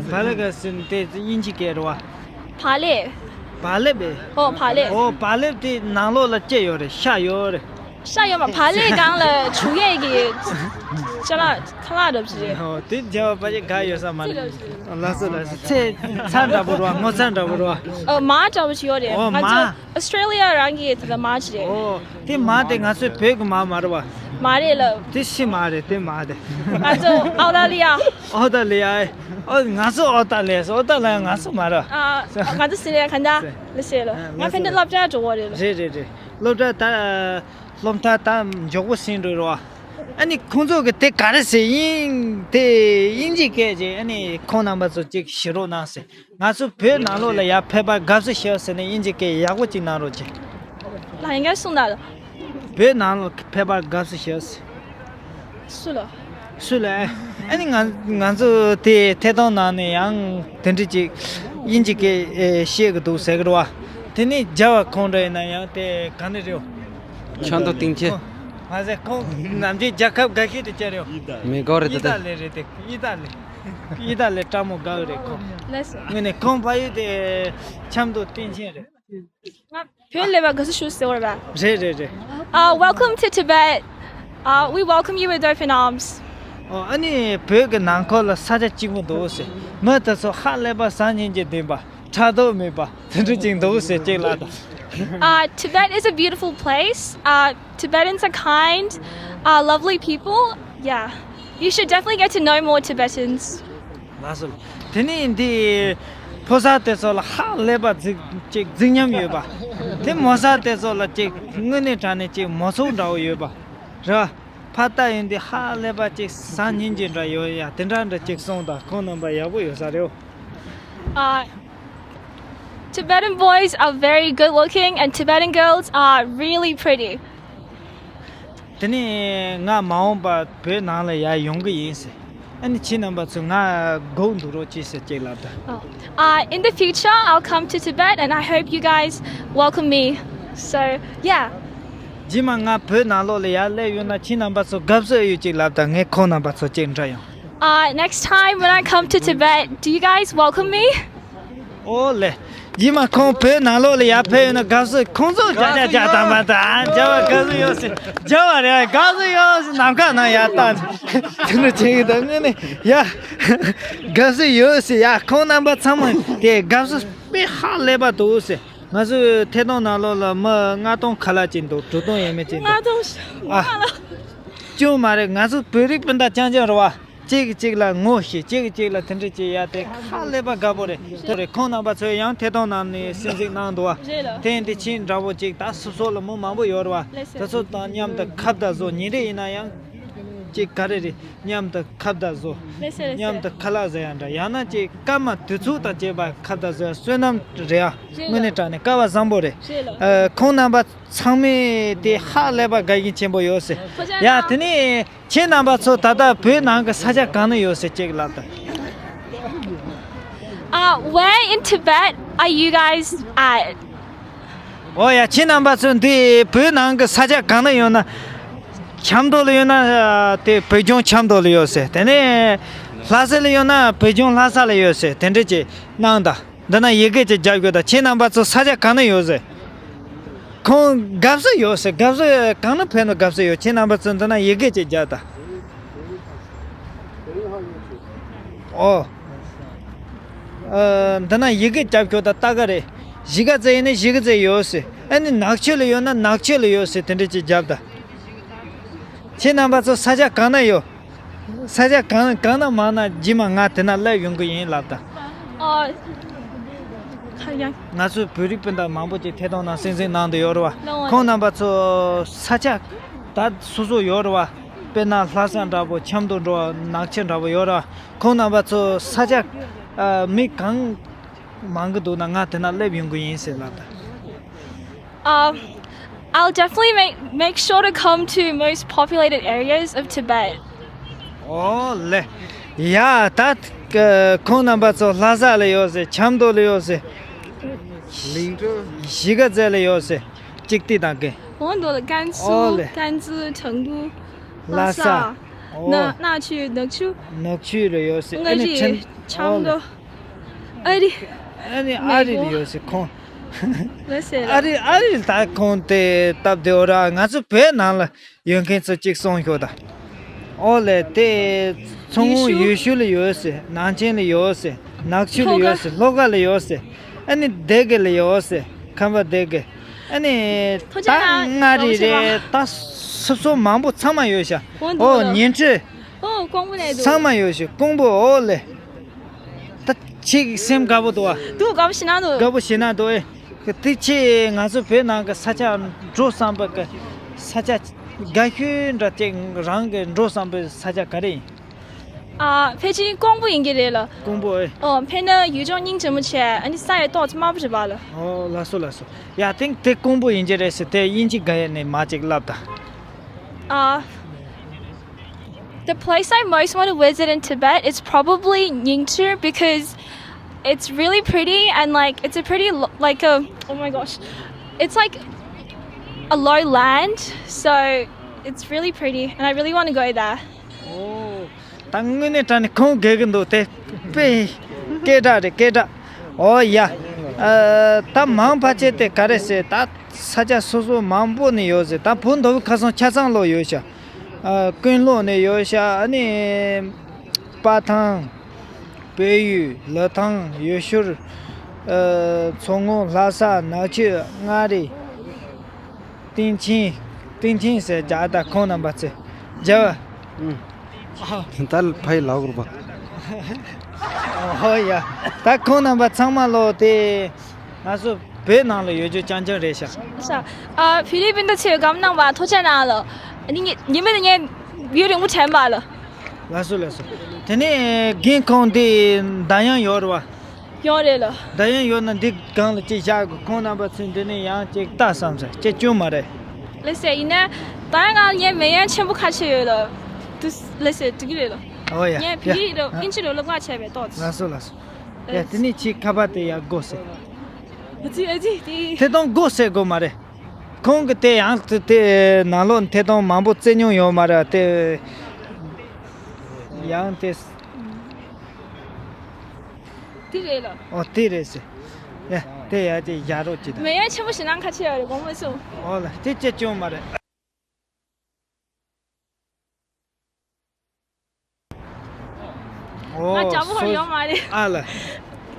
བག་ལེབ་ག་ཟེར་དེ་དབྱིན་ཇི་སྐད་རེད་བ། བག་ལེབ། བག་ལེབ་ཨེ། ཨོ། བག་ལེབ། ཨོ། བག་ལེབ་དེ་ནང་ལོགས་ལ་ཅི་ཡོད་རེད། ཤ་ཡོད་རེད། ཤ་ཡོད་མ། བག་ལེབ་སྒང་ལ་བྱུག་ཡས་ཀྱི་ ཅ་ལག་ཁ་ལག་འདྲ་པོ་ཅིག་རེད། ཨོ་དེ་བྱ་བ་ཕལ་ཆེར་དགའ་ཡོད་ས་མ་རེད། ལགས་སོ་ལགས་སོ། ཚེ་ཚ་འདྲ་པོ་རེད་བ། ངོ་ཚ་འདྲ་པོ་རེད་བ། ཨོ་མ་འདྲ་པོ་ཅིག་ཡོད་རེད། ཨོ་ང་ཚོ་མ། ཨོ་སི་ཊྲེ་ལི་ཡ་རང་གི་དེ་ལ་མ་ཅིག་རེད། ཨོ་དེ་མ་དེ་ང་ཚོའི་བོད་ཀྱི་མ་མ་རེད་བ། མ་རེད་ལབ། དེ་ཕྱི་མ་རེད་དེ་མ་དེ། ང་ཚོ་ཨོ་སི་ཊྲེ་ལི་ཡ། ཨོ་སི་ཊྲེ་ལི་ཡ། ཨོ་ང་ཚོ་ཨོ་སི་ཊྲེ་ལི་ཡ་སོ་ཨོ་སི་ཊྲེ་ལི་ཡ་ང་ཚོ་མ་རེད། ཨ་ང་ཚོ་སི་ལི་ཡ་ག་འདྲ་ལ་ཤེས་ལོ། ང་ཕན་ཚུན་སློབ་གྲྭ་འགྲོ་བ་རེད་ལོ། རེད་རེད་རེད། སློབ་གྲྭ་ད་སློབ་མཐར་ད་མགྱོགས་པོ་ཕྱིན་འགྲོ་རེད་བ། ཨ་ནི་ཁོང་ཚོ་གི་དེ་ག་རེ་ཟེར་དབྱིན་དེ་དབྱིན་ཇི་སྐད་ཅིག་ཨ་ནི་ཁོང་རྣམ་པ་ཚོ་ཅིག་ཞུ་རོགས་གནང་ཟེར། ང་ཚོ་བོད་ནང་ལོགས་ལ་ཡར་ཕེབས་པར་དགའ་བསུ་ཞུ་ཟེར་ནས་དབྱིན་ཇི་སྐད་ཡག་པོ་ཅིག་གནང་རོགས་གྱིས། ལ་ཡང་བསྐྱར་གསུངས་དང་། བོད་ནང་ལ་ཕེབས་པར་དགའ་བསུ་ཞུ་ཟེར། སུ་ལ། སུ་ལ། ཨ་ནི་ང་ང་ཚོ་དེ་ཐད་གཏོང་ནང་ནས་ཡང་དེ་འདྲ་ཅིག་དབྱིན་ཇི་སྐད་ཨེ་བཤད་གི་འདུག་ཟེར་གི་རེད་བ། དེ་ནས་རྒྱ་བ་ཁོང་འདྲ་ཡིན་ན་ཡང་དེ་ག་ནས་རེད། ཆང་དང་སྟེང་ཆེ། མ་ཟད་ཁོང་ནམ་རྒྱུན་རྒྱལ་ཁབ་དགའ་སྐྱིད་དུ་བཅར་ཡོད། མི་དགའ་རེད་ཨི་ཏ་ལི་རེད་དེ་ཨི་ཏ་ལི། ཨི་ཏ་ལི་སྤྲ་མོ་དགའ་རེད་ཁོང་། ལགས་སོ། ངོས་ནས་ཁོང་ཕ་ཡུལ་དེ་ཆབ་མདོ་སྟེང་ཆེན་རེད། ང་བོད་ལས་པ་དགའ་བསུ་ཞུ་ཟེར་བ་རེད་པ། རེད་རེད་རེད། Uh, welcome to Tibet. Uh, we welcome you with open arms. ཨོ་ཨ་ནི་བོད་ཀྱི་ནང་ཁུལ་ལ་ས་ཆ་གཅིག་པུ་འདུག་ཟེར། མི་དེ་ཚོ་ཧ་ལས་པ་བཟང་སྙིང་རྗེ་ལྡན་པ་ཕྲག་དོག་མེད་པ་དེ་འདྲ་ཅིག་འདུག་ཟེར་ཅིག་ལབ་དང་། Uh, Tibet is a beautiful place. Uh, Tibetans are kind, uh, lovely people. Yeah. You should definitely get to know more Tibetans. ལགས་སོ། དེ་ནས་འདི་ཕོ་གསར་དེ་ཚོ་ལ་ཧ་ལས་པ་རྫིག་ཅིག་རྫིག་ཉམས་ཡོད་པ། དེ་མོ་གསར་དེ་ཚོ་ལ་ཅིག་དངོས་གནས་དྲང་གནས་ཅིག་མོ་ཚོགས་འདྲ་བོ་ཡོད་པ། རེད། ཕ་ལྟ་ཡོང་དུས་ཧ་ལས་པ་ཅིག་བཟང་སྙིང་རྗེ་འདྲ་ཡོད་ཡ། དེ་འདྲ་འདྲ་ཅིག་སོང་དང་ཁོང་རྣམ་པ་ཡག་པོ་ཡོད་ས་རེད། Uh, Tibetan boys are very good looking and Tibetan girls are really pretty. དེ་ནས་ང་མ་འོངས་པ་བོད་ནང་ལ་ཡར་ཡོང་གི་ཡིན་ཟེར། ཨ་ནི་ཁྱེད་རྣམ་པ་ཚོ་ང་སྒུག་འདུག་རོགས་གྱིས་ཟེར་ཅིག་ལབ་དང་། Oh. Uh, in the future, I'll come to Tibet and I hope you guys welcome me. So, yeah. རྗེས་མ་ང་བོད་ནང་ལོགས་ལ་ཡར་སླེབས་ཡོང་ན་ཁྱེད་རྣམ་པ་ཚོ་དགའ་བསུ་ཡོད་ཅིག་ལབ་དང་། ངས་ཁོང་རྣམ་པ་ཚོ་ཅིག་འདྲི་ཡོང་། Uh, next time when I come to Tibet, do you guys welcome me? ཨོ་ལེ། རྗེས་མ་ཁོང་བོད་ནང་ལོགས་ལ་ཡར་ཕེབས་ཡོང་ན་དགའ་བསུ་ཁོང་ཚོ་རྒྱ་རྒྱ་རྒྱ་དང་མ་དང་རྒྱ་བ་དགའ་བསུ་ཡོད་ཟེར། རྒྱ་བ་རེད་དགའ་བསུ་ཡོད་ཟེར། ནམ་མཁའ་ནང་ཡར་བལྟ་ནས་དེ་འདྲ་བྱེད་ཀྱི་འདུག་དངོས་གནས་ཡ། དགའ་བསུ་ཡོད་ཟེར་ཡ། ཁོང་རྣམ་པ་ཚང་མ་དེ་དགའ་བསུ་དཔེ་ཧ་ལས་པ་འདུག་ཟེར། ང་ཚོའི་ཐད་གཏོང་ནང་ལོགས་ལ་མི་ལྔ་སྟོང་ཁ་ལག་ཅིག་འདུག་དྲུག་སྟོང་ཡས་མས་ཅིག་འདུག་ལྔ་སྟོང་ཨ། ཁ་ལག་ཅུང་མ་རེད། ང་ཚོ་བོད་རིགས་སྤུན་ཟླ་རྐྱང་རྐྱང་རེད་བ། གཅིག་གིས་གཅིག་ལ་ངོ་ཤེས། གཅིག་གིས་གཅིག་ལ་དེ་འདྲ་བྱེད་ཡ་དེ་ཧ་ལས་པ་དགའ་པོ་རེད། དེ་རེད། ཁོང་རྣམ་པ་ཚོས་ཡང་ཐད་གཏོང་ནང་ནས་གསན་གཟིགས་གནང་འདུག་བ། རེད་ལ། དེ་ཡིན་དུས་ཁྱེད་འདྲ་པོ་ཅིག་ད་སོ་སོ་ལ་མི་མང་པོ་ཡོད་རེད་བ། ལགས་སོ། དེ་ཚོ་དང་མཉམ་དུ་ཁ་བརྡ་བཟོ། ཉིན་རེ་ཡིན་ན་ཡང་ཅིག་ག་རེ་རེད། མཉམ་དུ་ཁ་བརྡ་བཟོ། ལགས་སོ་ལགས་སོ། མཉམ་དུ་ཁ་ལག་ཟ་ཡ་འདྲ། ཡང་ན་ཅིག་སྐར་མ་དུས་ཚོད་དང་བཅས་པ་ཁ་བརྡ་བཟོ་ཡ་བསོད་ནམས་རེད་ཨ། རེད་ལ། དངོས་གནས་དྲང་གནས་སྐལ་བ་བཟང་པོ་རེད། རེད་ལ། ཨ། ཁོང་རྣམ་པ་ཚང་མས་དེ་ཧ་ལས་པ་དགའ་ཞེན་ཆེན་པོ་ཡོད་ཟེར། ཡ་དེ་ནས་ཁྱེད་རྣམ་པ་ཚོ་ད་ལྟ་བོད་ནང་གི་ས་ཆ་གང་ན་ཡོད་ཟེར་ཅིག་ལབ་དང་། Uh, where in Tibet are you guys at? ཨོ་ཡ། ཁྱེད་རྣམ་པ་ཚོ་འདི་བོད་ནང་གི་ས་ཆ་གང་ན་ཡོད་ན། ཆབ་མདོ་ལ་ཡོད་ན་དེ་བོད་ལྗོངས་ཆབ་མདོ་ལ་ཡོད་ཟེར། དེ་ནས་ལྷ་ས་ལ་ཡོད་ན་བོད་ལྗོངས་ལྷ་ས་ལ་ཡོད་ཟེར། དེ་འདྲ་ཅིག་གནང་དང་། འདི་ན་ཡི་གེ་ཅིག་རྒྱབ་དགོས་དང་། ཁྱེད་རྣམ་པ་ཚོ་ས་ཆ་གང་ན་ཡོད་ཟེར། ཁོང་དགའ་བསུ་ཡོད་ཟེར། དགའ་བསུ་གང་ན་ཕེབས་ན་དགའ་བསུ་ཡོད། ཁྱེད་རྣམ་པ་ཚོ་འདི་ན་ཡི་གེ་ཅིག་རྒྱབ་དང་། ཨོ། ཨ། འདི་ན་ཡི་གེ་རྒྱབ་ཤོག་དང་ལྟ་ག་རེད། གཞིས་ཀ་རྩེ་ཡིན་ན་གཞིས་ཀ་རྩེ་ཡོད་ཟེར། ཨ་ནི་ནག་ཆུ་ལ་ཡོད་ན་ནག་ཆུ་ལ་ཡོད་ཟེར། དེ་འདྲ་ཅིག་རྒྱབ་དང་། ཁྱེད་རྣམ་པ་ཚོ་ས་ཆ་གང་ན་ཡོད། ས་ཆ་གང་གང་ན་མང་ན་རྗེས་མ་ང་དེ་ན་སླེབས་ཡོང་གི་ཡིན་ལབ་དང་། ཨོ། ཁ་ཡང་། ང་ཚོའི་བོད་རིགས་སྤུན་ཟླ་མང་པོ་ཅིག་ཐད་གཏོང་ནང་གསན་གཟིགས་གནང་འདོད་ཡོད་རེད་བ། ལགས་འོང་། ཁོང་རྣམ་པ་ཚོ་ས་ཆ་ད་སོ་སོ་ཡོད་རེད་བ། དཔེར་ན་ལྷ་ས་འདྲ་པོ། ཆབ་མདོ་འདྲ་པོ། ནག་ཆུ་འདྲ་པོ་ཡོད་རེད་བ། ཁོང་རྣམ་པ་ཚོ་ས་ཆ་ཨ་མི་གང་མང་གི་འདུག་ན་ང་དེ་ན་སླེབས་ཡོང་གི་ཡིན་ཟེར་ལབ་དང་། Um, I'll definitely make, make sure to come to most populated areas of Tibet. ཨོ་ལེ། ཡ་ད་ཁོང་རྣམ་པ་ཚོ་ལྷ་ས་ལ་ཡོད་ཟེར། ཆབ་མདོ་ལ་ཡོད་ཟེར། གཞིས་ཀ་རྩེ་ལ་ཡོད་ཟེར། གཅིག་ཏི་དང་གན། ཨོ་མདོ་ལ་ཀན་སུའུ། ཨོ་ལེ། ཀན་ཙི། ཁྲང་ཏུའུ། ལྷ་ས། ལྷ་ས། ཨོ། ན་ན་ཆུ། ནག་ཆུ། ནག་ཆུ་ལ་ཡོད་ཟེར། མངའ་རིས། ཨ་ནི་ཆབ་མདོ། ཨ་རི། ཨ་ནི་ཨ་རི་ལ་ཡོད་ཟེར་ཁོང་། ལ་ཟེར། ཨ་རི་ཨ་རི་ད་ཁོང་དེ་སྟབས་བདེ་བོ་ར། ང་ཚོ་བོད་ནང་ལ་ཡོད་མཁན་ཚོ་གཅིག་སོང་ཤོག་ད། ཨོ་ལེ་དེ། མཚོ་སྔོན་ཡུལ་ཤུལ་ལ་ཡོད་ཟེར། ནང་ཆེན་ལ་ཡོད་ཟེར། ནག་ཆུ་ལ་ཡོད་ཟེར། ལྷོ་ཁ་ལ་ཡོད་ཟེར། ཨ་ནི་སྡེ་དགེ་ལ་ཡོད་ཟེར། ཁམས་པ་སྡེ་དགེ། ཨ་ནི་ད་མངའ་རིས་རེད། ད་སོ་སོ་མང་པོ་ཚང་མ་ཡོད་ཤག་ཨོ་ཉི་ཁྲི། ཨོ་ཀོང་པོ་ནས་འདུག་ཚང་མ་ཡོད་ཤག་ཀོང་པོ་ཨོ་ལེ། ད་ཁྱེད་སེམས་དགའ་པོ་འདུག་ཨ། འདུག་དགའ་པོ་ཞེ་ན་འདུག་དགའ་པོ་ཞེ་ན་འདུག་ཨེ། དེ་ཁྱེད་ང་ཚོ་བོད་ནང་གི་ས་ཆ་འགྲོ་བསམ་པ་གི་ས་ཆ་དགའ་ཤོས་འདྲ་ཅིག་རང་གི་འགྲོ་བསམ་པའི་ས་ཆ་ག་རེ་ཡིན། ཨ། ཕལ་ཆེར་ཀོང་པོ་ཡིན་གྱི་རེད་ལ། ཀོང་པོ་ཨེ། ཨོ་ཕན་ན་ཡུལ་ལྗོངས་སྙིང་རྗེ་མོ་བྱས། ཨ་ནི་ས་ཡི་ཏོག་ཙམ་དམར་པོ་རེད་པ་ལ། ཨོ་ལགས་སོ་ལགས་སོ། ཡ་དེང་དེ་ཀོང་པོ་ཡིན་གྱི་རེད་ཟེར་དེ་དབྱིན་ཇི་དགའ་ཡས་ནས་མ་ཅིག་ལབ་ད། ཨ། The place I most want to visit in Tibet is probably Nyingchi because it's really pretty and like it's a pretty lo- like a oh my gosh, it's like a low land, so it's really pretty and I really want to go there. ཨོ། ད་དངོས་གནས་དྲང་གནས་ཁོང་དགའ་གི་འདུག་དེ་དཔེ་སྐད་གྲགས་རེད་སྐད་གྲགས། ཨོ་ཡ། ཨ། ད་མང་ཕལ་ཆེར་དེ་ག་རེ་ཟེར། ད་ས་ཆ་སོ་སོ་མང་པོ་ནས་ཡོད་ཟེར། ད་བོད་མདོ་དབུས་ཁམས་གསུམ་ཆ་ཚང་ལོག་ཡོད་ཤག་ཨ། ཀུན་ལོག་ནས་ཡོད་ཤག་ཨ་ནི་སྤ་ཐང་། བལ་ཡུལ། ལི་ཐང་། ཡུལ་ཤུལ། ཨ། མཚོ་སྔོན། ལྷ་ས། ནག་ཆུ། མངའ་རིས། སྟེང་ཆེན། སྟེང་ཆེན་ཟེར་རྒྱ་ད་ཁོང་རྣམ་པ་ཚོས་རྒྱ། ཨུ། ད་ཕའི་ལའོ་གུར་པ། ཨོ་ཡ། ད་ཁོང་རྣམ་པ་ཚང་མ་ལོ་དེ་ང་ཚོ་བོད་ནང་ལ་ཡོད་རྒྱུ་རྐྱང་རྐྱང་རེད་ཤག་ཤ། ཨ། ཕི་ལི་པིན་དུ་ཆེ་གམ་ནང་བ་ཐོ་ཆ་ནང་ལ། ཉི་ཉི་མེད་ཉེ་ཡུ་རིང་པོ་དྲན་པ་ལ། ལགས་སོ་ལགས་སོ། དེ་ནས་རྒན་ཁོང་དེ་ད་ཡང་ཡོད་རེད་བ། ཡོད་རེད་ལ། ད་ཡང་ཡོད་ན་འདི་སྒང་ལ་ཅིག་བཞག་གི་ཁོང་རྣམ་པ་ཚོས་འདི་ནས་ཡང་ཅིག་ལྟ་བསམ་ས་ཅིག་བྱུང་མ་རེད། ལགས་སེ་ཡིན་ན། ད་ང་ངའི་མེ་ཡང་ཆེན་པོ་ཁ་ཆེ་ཡོད་ལ། དུ་ལགས་སེ་འགྲིག་གི་རེད་ལ། ཨོ་ཡ། ངས་བི་ཡ་ཡི་རོ་ཨིན་ཇི་རོ་སློབ་ག་བྱས་པའི་ཏོག་ཙམ། ལགས་སོ་ལགས་སོ། ཡ་དེ་ནས་ཁྱེད་ཁ་པར་དེ་ཡར་སྒོ་ཟེར། ཨ་ཙི་ཨ་ཙི་དེ། ཐད་གཏོང་སྒོ་ཟེར་དགོས་མ་རེད། ཁོང་གི་དེ་ཡང་དེ་དེ་ནང་ལོགས་ཐད་གཏོང་མང་པོ་རྩེ་མྱོང་ཡོད་མ་རེད་དེ། ཡང་དེ། དེ་རེད་ལ། ཨོ་དེ་རེད་ཟེར། ཡ་དེ་ཡ་དེ་ཡ་རོགས་ཅི་དང་། མེ་ཡ་ཆེན་པོ་ཞིག་ནང་ཁ་ཆེ་ཡ་རེད་དགོངས་མ་སོང་། ཨོ་ལ་དེ་ཅི་བྱུང་མ་རེད། ང་ཨོ་དྲ་པོ་ཧོར་སོ་ཡོང་མ་རེད། ཨ་ལ།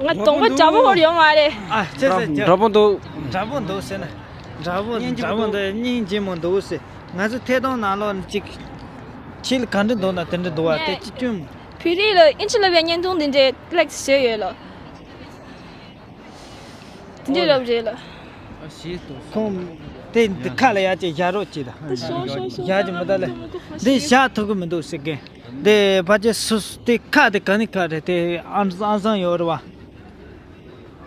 ང་གདོང་པ་དྲ་པོ་ཧོར་ཡོང་མ་རེད། ཨ་ཅི་ཟེར་ཅི། འདྲ་པོ་འདུག་འདྲ་པོ་འདུག་ཟེར་ན། འདྲ་པོ་སྙིང་རྗེ་འདྲ་པོ་མོ་འདུག་འདི་སྙིང་རྗེ་མོ་འདུག་ཟེར། ང་ཚོ་ཐད་གཏོང་ནང་ལོགས་ནས་ཅིག་ཁྱེད་ལ་ག་འདྲ་འདུག་ན་དེ་འདྲ་འདུག་བ་དེ་ཅི་བྱུང་། བོད་རིགས་ལ་ཨིན་ཇི་ལབ་པའི་བརྙན་ཐུང་འདི་འདྲའི་ལེགས་བཟོས་ཡོད་ལ། དེ་འདྲའི་རབ་རེད་ལ། ཁོང་དེ་འདི་ཁ་ལ་ཡ་ཅིག་བཞག་རོགས་གྱིས་དང་། ཤོག་ཤོག་ཤོག་བཞག་གི་མི་ད་ལེ། འདི་བཞག་ཐུབ་གི་མི་འདུག་ཟེར་གི། འདི་ཕ་ཅེ་སུ་སུ་དེ་ཁ་དེ་ག་ནི་ཁ་རེད་དེ་ཨང་ཨང་སང་ཡོད་རེད་བ།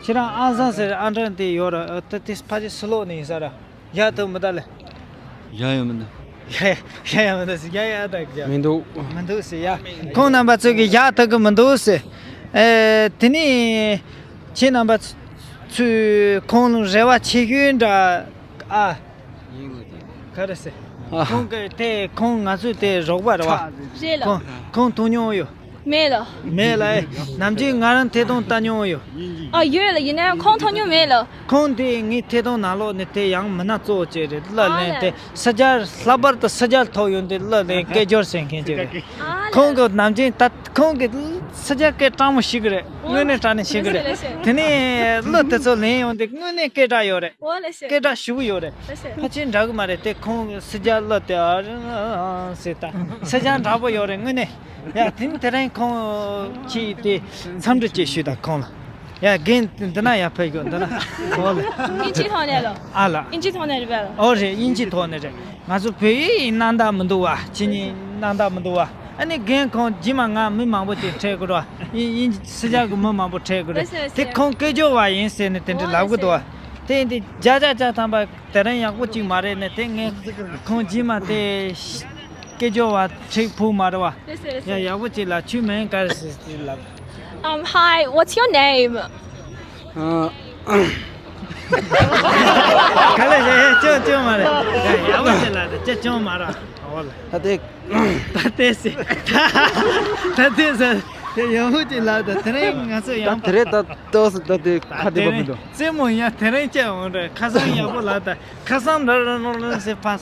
ཁྱེད་རང་ཨང་སང་ཟེར་ཨང་གྲངས་དེ་ཡོད་རེད་ད་དེ་ཕ་ཅེ་སུ་ལོག་ནས་ཡིན་ས་ར། བཞག་ཐུབ་མི་ད་ལེ། བཞག་ཡོད་མི་འདུག་ཡ་ཡ་ཡ་ཡ་མི་འདུག་ཟེར་ཡ་ཡ་ད་ཡ། མི་འདུག་མི་འདུག་ཟེར་ཡ། ཁོང་རྣམ་པ་ཚོ་གིས་བཞག་ཐུབ་གི་མི་འདུག་ཟེར། ཨེ་དེ་ནས་ཁྱེད་རྣམ་པ་ཚོས་ཁོང་རེ་བ་ཆེ་ཤོས་འདྲ་ཨ། ག་རེ་ཟེར། ཨ། ཁོང་གི་དེ་ཁོང་ང་ཚོའི་དེ་རོགས་པ་རེད་བ། རེད་ལ། ཁོང་ཁོང་མཐོང་མྱོང་ཡོད། མེད་ལ། མེད་ལ་ཨེ། ནམ་རྒྱུན་ང་རང་ཐད་གཏོང་ལྟ་མྱོང་ཡོད། ཨ་ཡོད་ལ་ཡིན་ན་ཡང་ཁོང་མཐོང་མྱོང་མེད་ལ། ཁོང་དེ་ངའི་ཐད་གཏོང་ནང་ལོགས་ནས་དེ་ཡང་མི་སྣ་གཙོ་བོ་བཅས་རེད་གླུ་ལེན་དེ་ཨ་ལས། ས་རྒྱ་ལྷག་པར་དུ་ས་རྒྱ་ཐོག་ཡོང་དུས་གླུ་ལེན་སྐད་སྦྱོར་བྱེད་མཁན་ཅིག་རེད། ཨ་ལས། ཁོང་གི་ནམ་རྒྱུན་ད་ཁོང་གི་ས་རྒྱ་སྐད་གྲགས་མོ་ཞིག་རེད་དངོས་གནས་དྲང་གནས་ཞིག་རེད། ལགས་སེ། དེ་ནས་གླུ་དེ་ཚོ་ལེན་ཡོང་དུས་དངོས་གནས་སྐད་གྲགས་ཡོད་རེད། ཨོ་ལགས་སེ། སྐད་གྲགས་ཞེ་པོ་ཡོད་རེད། ལགས་སེ། ཕལ་ཆེར་འདྲ་གི་མ་རེད་དེ་ཁོང་ས་རྒྱ་གླུ་དེ་ཨ་རེ་ཨ་ཟེར་ད་ས་རྒྱ་འདྲ་པོ་ཡོད་རེད་དངོས་གནས། ཡ་དེ་ནི་དེ་རིང་ཁོང་ཁྱེད་དེ་འཚམས་འདྲི་ཅིག་ཞུས་དང་ཁོང་ལ། ཡ་རྒན་འདི་ན་ཡར་ཕེབས་ཤོག་འདི་ན། ཨོ་ལེ། ཨིན་ཇི་ཐོག་ནས་ལོ། ཨ་ལ། ཨིན་ཇི་ཐོག་ནས་རེད་པས་ལོ། ཨོ་རེད་ཨིན་ཇི་ཐོག་ནས་རེད། ང་ཚོ་བོད་ཡིག་སྣང་དག་མི་འདུག་བ་ཁྱེད་གཉིས་སྣང་དག་མི་འདུག་བ། ཨ་ནི་རྒན་ཁོང་རྗེས་མ་ང་མི་མང་པོ་ཅིག་འཕྲད་དགོས་ར། ཨིན་ཨིན་ཇི་སི་ཇ་གི་མི་མང་པོ་འཕྲད་དགོས་རེད། ལགས་སེ་ལགས་སེ། དེ་ཁོང་སྐད་སྦྱོར་བ་ཡིན་ཟེར་ནས་དེ་འདྲ་ལབ་གི་འདུག་བ། དེ་ཡིན་དུས་བརྒྱ་ཆ་བརྒྱ་ཐམ་པ་དེ་རིང་ཡག་པོ་ཅིག་མ་རེད་ནས་དེ་ངས་ཁོང་རྗེས་མ་དེ་སྐད་སྦྱོར་བ་ཁྲིག་ཕུག་མ་རེད་བ། ལགས་སེ་ལགས་སེ། ཡ་ཡག་པོ་ཅིག་ལ་ཆུ་མིང་ག་རེ་ཟེར་ཟེར་ལབ། Um, hi, what's your name? ཨ། ག་ལེ་ཡ་ཡ་ཅོ་ཅོ་མ་རེད། ཡ་ཡག་པོ་ཅིག་ལ་དེ་ཅོ་ཅོ་མ་རེད། ཨོ་ལེ། ད་དེ། ད་དེ་ཟེར། ད་དེ་ཟེར། དེ་ཡག་པོ་ཅིག་ལ་ད་དེ་རིང་ང་ཚོ་ཡང་ད་དེ་རེད་ད་ཏོག་ཙམ་ད་དེ་ཁ་བདེ་པོ་མི་འདུག་རྩེད་མོ་ཡ་དེ་རིང་ཅེ་འོང་རེད་ཁ་སང་ཡག་པོ་ལ་ད་ཁ་སང་ར་ར་ར་ར་ཟེར་ཕ།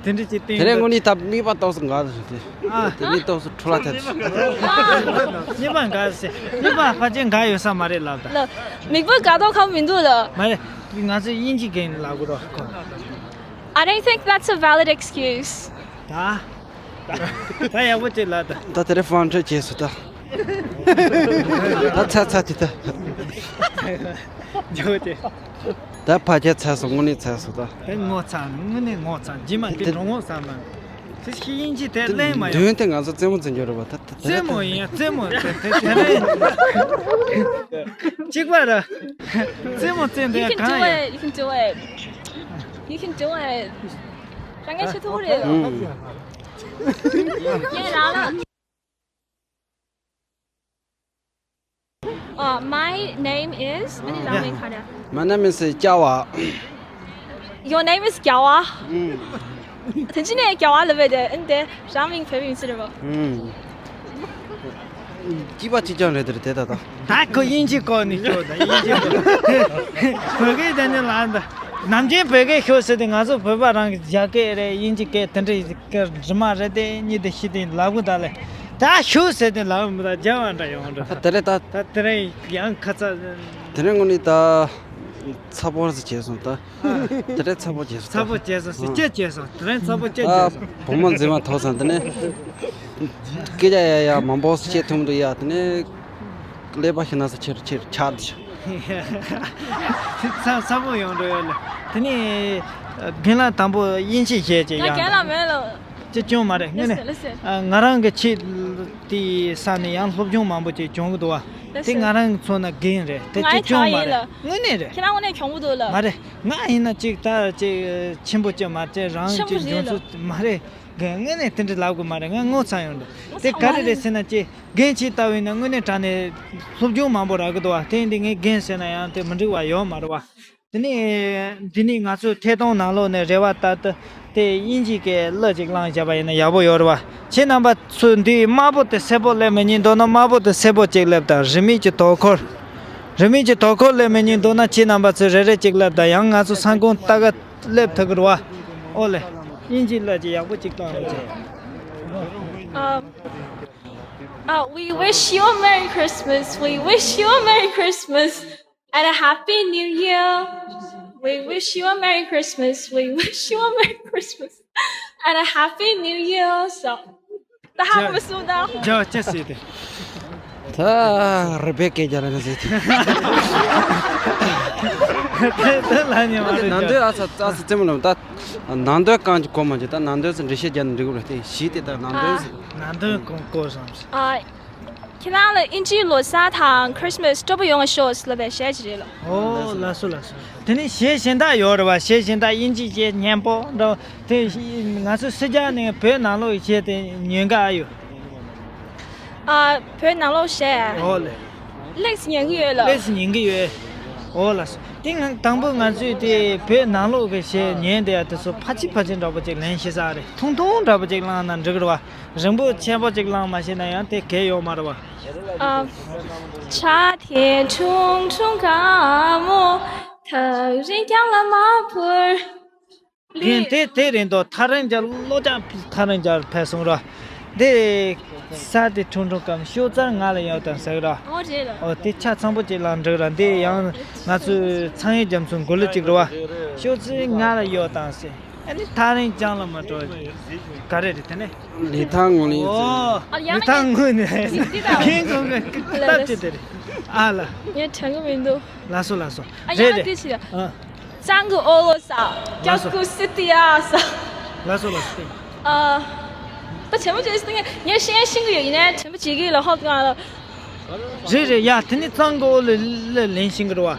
དེ་འདྲ་ཅིག་བསྟན། དེ་རིང་དངོས་གནས་ད་མིག་པ་ཏོག་ཙམ་འགག་ཟེར་ཏེ། ཨ། དེ་མིག་ཏོག་ཙམ་འཕྲོ་བརླག་ཐེབས་ཤག་མིག་པ་འགག་ཟེར། མིག་པ་ཕལ་ཆེར་འགག་ཡོད་ས་མ་རེད་ལབ་ད། ལགས། མིག་པ་འགག་མདོག་ཁ་པོ་མི་འདུག་ལགས། མ་རེད། ང་ཚོས་དབྱིན་ཇི་རྒན་ལབ་དགོས་རོགས། I don't think that's a valid excuse. ད། ད་ཡག་པོ་ཅིག་ལབ་ད། ད་དེ་རིང་ཕོན་ཁྲོད་བྱས་སོང་ད། ད་ཚར་ཚར་དེ་ད། འཇོག་དེ། ད་ཕ་ཁྱ་ཚར་སོང་། དངོས་གནས་ཚར་སོང་ད། དེ་ངོ་ཚ། དངོས་གནས་ངོ་ཚ། རྗེས་མ་དེ་དེ་འགྲོ་ངོ་ཚ་མ། དེ་ཤི་དབྱིན་ཇི་དེ་གླེང་མ་ཡོང་། མདུན་དེ་ང་ཚོ་རྩེད་མོ་རྩེ་འཇོག་རེད་པ་ད། རྩེད་མོ་ཡིན་ཡ། རྩེད་མོ་དེ་དེ་དེ་ནས་གཅིག་པ་ར། རྩེད་མོ་རྩེ་འདི་You ཡ་can གང་do ཡ། It. You can do it. You can do it. རང་གིས་བྱེད་ཐུབ་ཀྱི་རེད། ཨུམ། ངས་རང་ལ། Uh, my name is. ཨ་ནི་རང་མིང་ག་རེ། My name is རྒྱལ་བ། Your name is རྒྱལ་བ། ཨུམ། དེ་ཅི་ནས་རྒྱལ་བ་ལབ་པ་དེ། ཨ་ནི་དེ་རང་མིང་བོད་མིང་ཅི་རེད་པ། ཨུམ། སྐྱིད་པ་གཅིག་རྐྱང་རེད་དེ་རེད་དེ་ད་ད། ད་ཁོ་དབྱིན་ཇི་སྐོར་ནས་ཤོད་ད། དབྱིན་ཇི་སྐོར། བོད་སྐད་དེ་ནི་ལ་ད། ནམ་རྒྱུན་བོད་སྐད་ཤོད་ཟེར་ཏེ། ང་ཚོ་བོད་པ་རང་གི་རྒྱ་སྐད་རེད། དབྱིན་ཇི་སྐད་དེ་འདྲ་གི་རྫུན་མ་རེད་དེ། གཉིས་དེ་ཤི་དེ་ལབ་གི་ད་ལེ། ད་ཤོད་ཟེར་ཏེ་ལབ་མི་ད་རྒྱ་བ་འདྲ་ཡོང་འདྲ། ད་དེ་རེད་ད། ད་དེ་རིང་ཡང་ཁ་ཚ། དེ་རིང་དངོས་གནས་ད་ཚ་པོ་རེ་བྱས་སོང་ད། དེ་འདྲའི་ཚ་པོ་བྱས་སོང་། ཚ་པོ་བྱས་སོང་ཟེར། ཨ། སྐྱིད་བྱས་སོང་། དེ་རིང་ཚ་པོ་སྐྱིད་ཨ། བྱས་སོང་། བུ་མོ་མཛེས་མ་ཐོག་ཙང་དེ་ནས་སྐད་ཆ་ཡ་ཡ་མང་པོ་བཤད་ཐུབ་འདུག་ཡ། དེ་ནས་ཀླད་པ་ཤི་ན་ས་ཆེར་ཆེར་ཆགས་འདུག་ཚ་ཚ་པོ་ཡོང་འགྲོ་ཡོད་ལ། དེ་ནས་རྒན་ལགས་དང་པོ་དབྱིན་ཇི་བཤད་ཅིག་ང་ཡང་རྒན་ལགས་མེད་ལ། ཅི་སྐྱོན་མ་རེད། དངོས་གནས། ལགས་སོ། ལགས་སོ། ཨ། ང་རང་གི་ཆེད་དེའི་ས་ནས་ཡང་སློབ་སྦྱོང་མང་པོ་ཅིག་སྦྱོང་གི་འདུག་བ། ལགས་སོ། དེ་ང་རང་གི་མཚོན་ན་རྒན་རེད་དེ། ང་ཅི་ཡི་གྲྭ་བ་སྐྱོན་མ་ཡིན་རེད། ལ། དངོས་གནས་རེད། ཁྱེད་རང་དངོས་གནས་གྱོང་པོ་འདུག་ལ། མ་རེད། ང་ཡིན་ན་ཅིག་ད་ཅིག་ཆེན་པོ་ཅིག་མ་རེད། རང་ཆེན་པོ་ཅིག་འཇོན་ཡིན་ཚུལ་མ་རེད། རྒན་དངོས་གནས་དེ་འདྲ་ལབ་དགོས་མ་རེད། ང་ངོ་ཚ་ཡོང་འདུག་དེ་ག་རེ་རེད་ཟེར་ན། ཅིག་རྒན་ཁྱེད་ལྟ་བུ་ཡིན་ན་དངོས་གནས་དྲང་གནས་སློབ་སྦྱོང་མང་པོ་རག་གི་འདུག་བ། དེ་ཡིན་དུས་ངས་རྒན་ཟེར་ན་ཡང་དེ་མི་འགྲིག་པ་ཡོད་མ་རེད་བ། དེ་ནས་འདི་ནས་ང་ཚོའི་ཐད་གཏོང་ནང་ལོགས་ནས་རེ་བ་ལྟར་དུ་དེ་དབྱིན་ཇིའི་སྐད་གླུ་ཅིག་བླངས་བཞག་པ་ཡིན་ན་ཡག་པོ་ཡོད་རེད་བ། ཁྱེད་རྣམ་པ་ཚོས་འདི་དམར་པོ་དེ་སེར་པོ་སླེབས་མི་ཉན་འདུག་ན། དམར་པོ་དེ་སེར་པོ་ཅིག་སླེབས་དང་། རིན་མེད་ཀྱི་དོ་ཁུར། རིན་མེད་ཀྱི་དོ་ཁུར་སླེབས་མི་ཉན་འདུག་ན། ཁྱེད་རྣམ་པ་ཚོས་རེ་རེ་ཅིག་སླེབས་དང་། ཡང་ང་ཚོ་ས་ཁོངས་ལྟ་ག་སླེབས་ཐུབ་ཀྱི་རེད་བ། ཨོ་ལེ། དབྱིན་ཇིའི་གླུ་ཅིག་ཡག་པོ་ཅིག་བཏང་རོགས་བྱེད། Um, uh, we wish you a Merry Christmas. We wish you a Merry Christmas. And a happy new year. We wish you a merry Christmas. We wish you a merry Christmas. And a happy new year. So, ད་ཧ་གོ་མ་སོང་ད། རྒྱ་ཅི་ཟེར་ཏེ། ད་རེ་བེ་ཀེ་རྒྱ་ལ་ཟེར་ཏེ། དེ་དེ་ལ་ཉེ་བ་རེད། ནང་དོན་ཨ་ས་ཨ་ས་རྩེད་མོ་ལ་ད། ནང་དོན་གང་ཅི་གོ་མ་ཅི། ད་ནང་དོན་ཟེར་འགྲེལ་བཤད་རྒྱག་ན་འགྲིག་གི་རེད་དེ། གཞི་དེ་ད་ནང་དོན་ཟེར། ནང་དོན་གོ་གོ་སོང་། ཨ། ཁྱེད་རང་ལ་དབྱིན་ཇིའི་ལོ་གསར་དང་Christmas སྤྲོ་པོ་ཡོང་བ་ཤོག་ལབ་པའི་གཞས་ཅིག་རེད་ལོ། ཨོ་ལགས་སོ་ལགས་སོ། དེ་ནས་གཞས་གཞན་དག་ཡོད་རེད་བ། གཞས་གཞན་དག་དབྱིན་ཇིའི་གཞས་སྙན་པོ་འདྲ་དེ། ང་ཚོ་སེར་སྐྱ་ནས་བོད་ནང་ལོགས་ཀྱི་གཞས་དེ་ཉན་ག་ཨ་ཡོད། ཨ། བོད་ནང་ལོགས་གཞས། ཨོ་ལེ། ལེགས་ཉན་གི་ཡོད་ལོ། ལེགས་ཉན་གི་ཡོད། ཨོ་ལགས་སོ། དེ་ང་དང་པོ་ང་ཚོས་དེ་བོད་ནང་ལོགས་ཀྱི་གཞས་ཉན་དེ་ཡ་དེ་ཚོ་ཕལ་ཆེར་ཕལ་ཆེར་འདྲ་པོ་ཅིག་ལེན་ཤེས་ས་རེད། ཐུང་ཐུང་འདྲ་པོ་ཅིག་བླངས་ན་འགྲིག་གི་རེད་བ། རིང་པོ་ཆེན་པོ་ཅིག་བླངས་མ་ཤེས་ན་ཡང་དེ་གལ་ཡོད་མ་རེད་བ། ཨ། བྱ་དེ་ཁྲུང་ཁྲུང་དཀར་མོ། ཐག་རིང་རྒྱང་ལ་མ་འཕུར། རྒན་དེ་དེ་རིང་དུ་ཐག་རིང་རྒྱང་ལོ་རྒྱང་ཐག་རིང་རྒྱང་ཕེབས་སོང་ར། དེ་ས་དེ་ཁྲུང་ཁྲུང་དཀར་མོ། ཤོག་རྩལ་ང་ལ་ཡོད་དང་ཟེར་ར། ཨོ་རེད་ལ། ཨོ་དེ་ཆ་ཚང་པོ་ཅིག་བླངས་འགྲིག་ར། འདི་ཡང་ང་ཚོའི་ཚངས་དབྱངས་རྒྱ་མཚོའི་མགུར་གླུ་ཅིག་རེད་བ། ཤོག་རྩལ་ང་ལ་ཡོད་དང་ཟེར། ཨ་ནི་ཐག་རིང་རྒྱང་ལ་མ་འགྲོ། ག་རེ་རེད་དེ་ནས། ལི་ཐང་ངུ་ལི། ཨོ། ཨ་ཡང་ལི་ཐང་ངུ་ནས། འདི་དང་། ཁྱེད་ཚོ་གི་སྟབས་ཅི་དེ་རེད། ཨ་ལ། ངས་དྲན་གི་མི་འདུག་ལགས་སོ་ལགས་སོ། ཨ་རེད་ཡང་རེད། དེ་ཆི་ཡ། ཨ། གཙང་གི་ཨོ་ལོ་ས། ལགས་སོ། སྐྱབས་སྐུ་སི་ཏི་ཡ་ས། ལགས་སོ་ལགས་སོ། ཨ། ད་དྲན་པ་བརྗེད་སོང་། ངས་ཤེས་ཤེས་གི་ཡོད། ཡིན་ནའི་དྲན་པ་བརྗེད་གི་ལ་ཧོབ་གང་ལ། རེད་རེད་ཡ། དེ་ནི་གཙང་གི་ཨོ་ལོ་ལ་ལེན་ཤེས་གི་རེད་བ།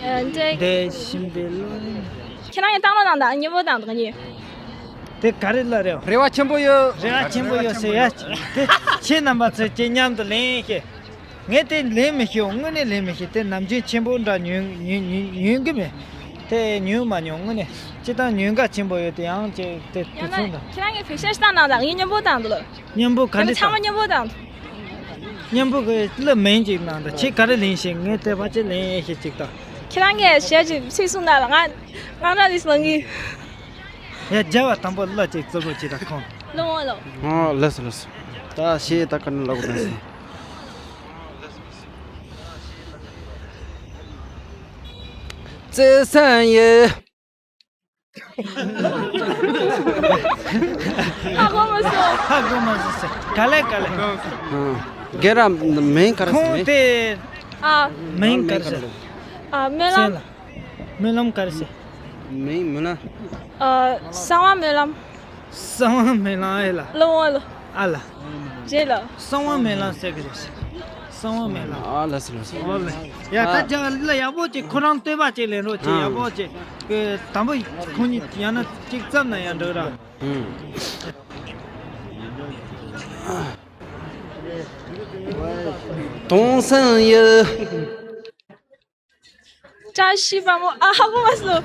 ཨ། འདི་བཞིན་པའི་བློ། ཁྱེད་རང་ཡང་བཏང་ལོ་ནང་དང་མཉམ་པོ་དང་དང་གཉིས། དེ་ག་རེ་ལ་རེད། རེ་བ་ཆེན་པོ་ཡོད། རེ་བ་ཆེན་པོ་ཡོད་ཟེར་ཡ། དེ་ཁྱེད་རྣམ་པ་ཚོས་ཁྱེད་མཉམ་དུ་ལེན་ཤེས། ངས་དེ་ལེན་མི་ཤེས། དངོས་གནས་ལེན་མི་ཤེས། དེ་ནམ་རྒྱུན་ཆེན་པོ་འདྲ་ཉོན་ཉོན་ཉོན་ཉོན་གི་མེད། དེ་ཉོན་མ་མྱོང་། དངོས་གནས་སྤྱིར་བཏང་ཉོན་ཁ་ཆེན་པོ་ཡོད་དེ། ཡང་ཅིག་དེ་དུས་ཡང་ན་ཚོད་འདྲ། ཁྱེད་རང་གིས་བེད་སྤྱོད་བཏང་ན་ད་ངས་མཉམ་པོ་བཏང་འདུག་ལ། མཉམ་པོ་ག་འདྲ་ཚང་མ་བཏང་མཉམ་པོ་བཏང་འདུག་མཉམ་པོ་གི་གླུ་མིང་ཅིག་གནང་དང་། ཁྱེད་ག་རེ་ལེན་ཤེས། ངས་དེ་ཕལ་ཆེར་ལེན་ཤེས་ཅིག་དང་། ཁྱེད་རང་གིས་གཞས་ཅིག་ཚིག་གསུངས་ན་ལ། ང་ང་རང་ལིས་ལང་གི། ཡ། རྒྱལ་བ་དང་པོ་ལ་ཅིག་བརྩི་རོགས་བྱེད་ད་ཁོང་། ལོ་ཝང་ལོ། ཨོ་ལགས་སོ་ལགས་སོ། ད་ཤེས་ད་ག་ནས་ལབ་དགོས་དང་། བརྩེ་སེམས་ཡོད། ཧ་གོ་མ་སོང་། ཧ་གོ་མ་སོང་ཟེར། ག་ལེ་ག་ལེ། ཨ། རྒན་རབས་མིང་ག་རེ་ཟེར། ཁོང་དེ། ཨ། མིང་ག་རེ་ཟེར། ཨ། སྨོན་ལམ། སྨོན་ལམ་ག་རེ་ཟེར། མིང་སྨོན་ལམ། ཨ། གསང་བ་སྨོན་ལམ། གསང་བ་སྨོན་ལམ་ཨེ་ལ། ལོ་ཝང་ལོ། ཨ་ལ། རེད་ལ། གསང་བ་སྨོན་ལམ་ཟེར་གི་རེད། གསང་བ་སྨོན་ལམ། ཨ་ལ་ཟེར་ལ་ཟེར། ཨོ་ལེ། ཡ། ད་ཨ། རྒྱ་ལ་ཡག་པོ་ཅིག་ཁོ་རང་བསྟོད་པ་ཅིག་ལེན་རོགས་ཅིག་ཨ། ཡག་པོ་ཅིག་གི་དང་པོ་ཁོང་གཉིས་ཡང་ན་ཅིག་བརྩམས་ན་ཡང་འགྲིག་ར། ཨུམ། དུང་སང་ཡི། བཀྲ་ཤིས་པ་མོ། ཨ། ཧ་གོ་མ་སོང་།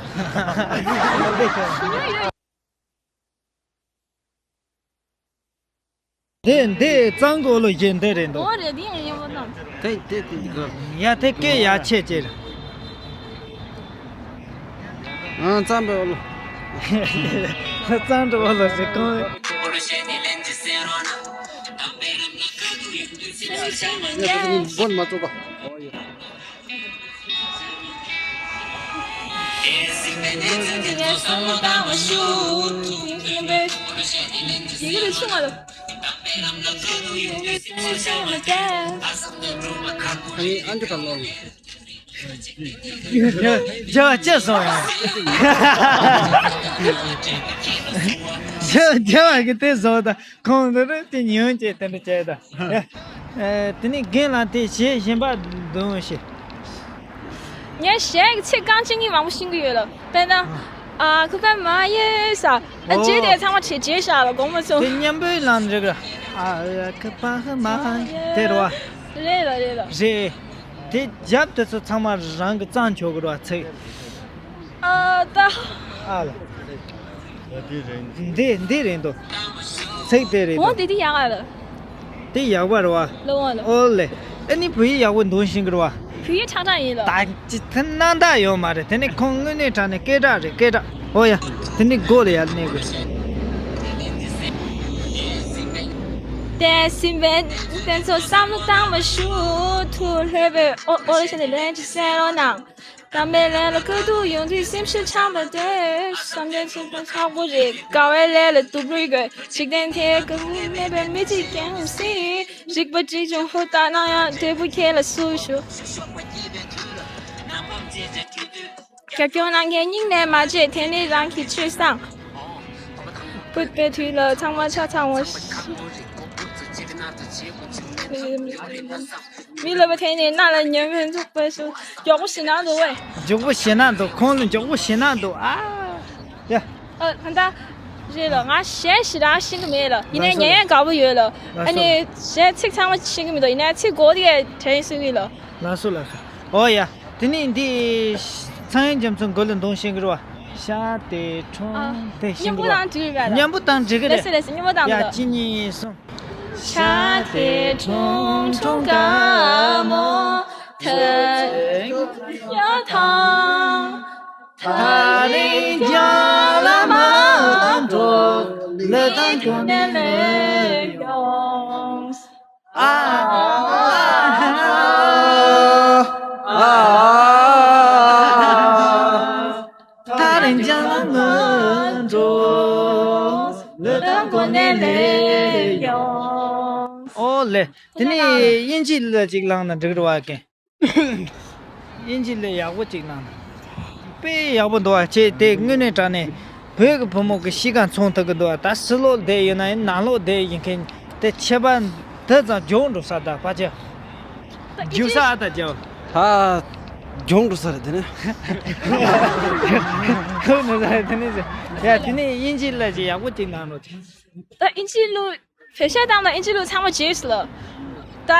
འདི་འདི་གཙང་གོ་ལོ་བཞིན་འདི་རེད་འདུག་ཨོ་རེད། འདི་ཡང་ཡིན་པ་དང་། དེ་དེ་དེ་འདི་ག་ཡ་དེ་སྐད་ཡ་ཆེ་ཆེ་རེད། ཨང་། གཙང་པའི་ཨོ་ལོ། གཙང་པའི་ཨོ་ལོ་ཟེར་གང་། སེམས་ཤིང་མ་ཡ་ཚོ་གི་མགོ་མ་བཙུགས་པ། ཡིག་རེ་ཆུང་བ་ལ། ཨ་ནི་ཨ་འཇུ་ག་ལོ། རྒྱལ་བ་ཅི་སོང་ཡང་། རྒྱལ་རྒྱལ་བ་གི་དེ་བཟོ་ད། ཁོང་འདི་རུ་དེ་ཉོན་ཅེས་དེ་འདྲ་བྱས་ད། ཨེ། དེ་ནས་རྒན་ལགས་དེ་གཞས་གཞན་པ་འདོན་ཞེས། ངས་གཞས་ཀྱི་ཚིག་རྐང་གཅིག་གཉིས་མང་པོ་ཤེས་ཀྱི་ཡོད་ལ། དཔེར་ན། ཨ། ཁུ་པ་མ་ཡེ་ས། ཨ། ཨོ། བརྗེད་དེ་ཚང་མ་བྱེད་བརྗེད་བཞག་ལ་དགོངས་པ་ཚོ། དེ་མཉམ་པོའི་ལམ་རེད་ག་ཨ། ཁུ་པ་མ་ཡེ། དེ་རེད་བ། རེད་ལ་རེད་ལ། རེད། དེ་རྒྱབ་དེ་ཚོ་ཚང་མ་རང་གི་རྩ་འཁྱོག་གི་རེད་བ་ཚིག་ཨ། ད། ཨ་ལ། འདི་འདི་རེད་འདུག་ཚིག་དེ་རེད་འོ། འདུག་དེ་དེ་ཡག་ཨ་ལ། དེ་ཡག་པ་རེད་བ། ལོ་ཝང་ལོ། ཨོ་ལེ། ཨ་ནི་བོད་ཡིག་ཡག་པོ་འདོན་ཤེས་ཀྱི་རེད་བ། བོད་ཡིག་ཁྲག་ཁྲག་ཡིན་ལ། ད་ཅི་ཐ་ན་ད་ཡོད་མ་རེད། དེ་ནི་ཁོང་དངོས་གནས་དྲང་ནས་སྐད་གྲགས་རེད། སྐད་གྲགས། ཨོ་ཡ། དེ་ནི་མགོ་ལ་ཡར་གནས་དགོས། དེ་སྲིད་པའི་དེ་ཚོ་བསམ་བློ་བཏང་མ་ཞུ། ཐུགས་ལྷོད་པའི་ཨོ་ཨོ་ལ་ཤ་ནས་ལན་ཅིག་གསན་རོགས་གནང་། དམ་པའི་ལས་ལ་དཀའ་སྡུག་ཡོང་དུས་སེམས་ཤུགས་ཆག་མ་སྡོད། བསམ་དོན་ཚིག་པ་ཁག་པོ་རེད། དགའ་བའི་ལས་ལ་སྡུག་རུས་དགོས། འཇིག་རྟེན་དེ་དགའ་མོས་མེད་པའི་མི་གཅིག་ཀྱང་སྲིད། རིག་པ་གཅིག་ཀྱང་ཧུར་ཐག་གནང་ཡང་འབྲས་བུ་ཁྱེད་ལ་སུ་ཞུ། རྒྱབ་སྐྱོར་གནང་མཁན་སྙིང་ནས་མ་བརྗེད། དེ་ནི་རང་གི་སྤྱོད་བཟང་། བུ་དཔེ་དུས་ལ་ཚང་མ་ཆ་ཚང་བ། མི་ལ་བ་དེ་ནི་སྣ་ལ་ཉོན་མོངས་འཇུག་པའི་སུ། མགྱོགས་པོ་ཞེ་ན་འདུག་བས། མགྱོགས་པོ་ཞེ་ན་འདུག་ཁོང་ལ་མགྱོགས་པོ་ཞེ་ན་འདུག་ཨ། ཡ། ཨ། ད་རེད་ལ། ང་གཞས་ཞེ་དྲག་ཤེས་ཀྱི་མེད་ལ། ཡིན་ནའི་ལགས་སོ། ཉན་ཡང་དགའ་པོ་ཡོད་ལ། ལགས་སོ། ཨ་ནི་གཞས་ཚིག་ཚང་མ་ཤེས་ཀྱི་མི་འདུག་ཡིན་ནའི་ཚིག་གོ་དེ་དྲན་སྲིད་ཀྱི་ལ། ལགས་སོ་ལགས་སོ། ཨོ་ཡ། དེ་ནས་འདི་ཚངས་དབྱངས་རྒྱ་མཚོ་མགོ་ལ་འདོན་ཤེས་ཀྱི་རེད་བ། ཤ་དེ་ཁྲུང་དེ་ཤིང་གི་རེད་བ། མཉམ་པོ་བཏང་འགྲིག་གི་རེད། མཉམ་པོ་བཏང་འགྲིག་གི་རེད། ལགས་སོ་ལགས་སོ། མཉམ་པོ་བཏང་ཡ། འགྲིག་གི་གཅིག་གཉིས་གསུམ། ཤ་དེ་ཁྲུང་ཁྲུང་དགའ་མོ་ཐལ་ཡ་ཐང་། ཐག་རིང་རྒྱང་ལ་མ་འགྲོ། ལི་ཐང་གོང་ནས་སླེབས་ཡོང་། ཨ་ཨ་ཨ་ཨ། ཐག་རིང་རྒྱང་ལ་མ་འགྲོ། ལི་ཐང་གོང་ནས་སླེབས་ཡོང་། ཨོ་ལེ། དེ་ནས་དབྱིན་ཇི་ལ་ཅིག་བླངས་ན་འགྲིག་རེད་བ་ཀན། དབྱིན་ཇི་ལས་ཡག་པོ་ཅིག་གནང་། དཔེ་ཡག་པོ་འདུག་བ། ཁྱེད་དེ་དངོས་གནས་དྲང་གནས་བོད་ཀྱི་བུ་མོ་གི་གཤིས་ཀ་མཚོན་ཐུབ་ཀྱི་འདུག་བ། ད་ཕྱི་ལོགས་བསྡད་ཡོད་ན་ཡང་ནང་ལོགས་བསྡད་ཡིན་མཁན་དེ་ཁྱད་པར་འདི་ཙམ་འབྱུང་འགྲོ་ས། ད་ཕ་ཆེ་རྒྱུག་ས་ཨ། ད་རྒྱ་ཧ་འབྱུང་འགྲོ་ས་རེད། དེ་ནས་ཁོ་ནི་ས་རེད། དེ་ནས་ཡ་དེ་ནས་དབྱིན་ཇི་ལ་ཅིག་ཡག་པོ་ཅིག་གནང་རོགས་བྱེད། ད་དབྱིན་ཇི་ལུ་བེད་སྤྱོད་བཏང་ན་དབྱིན་ཇི་ལུ་ཚང་མ་བརྗེད་སོང་ལ། ད་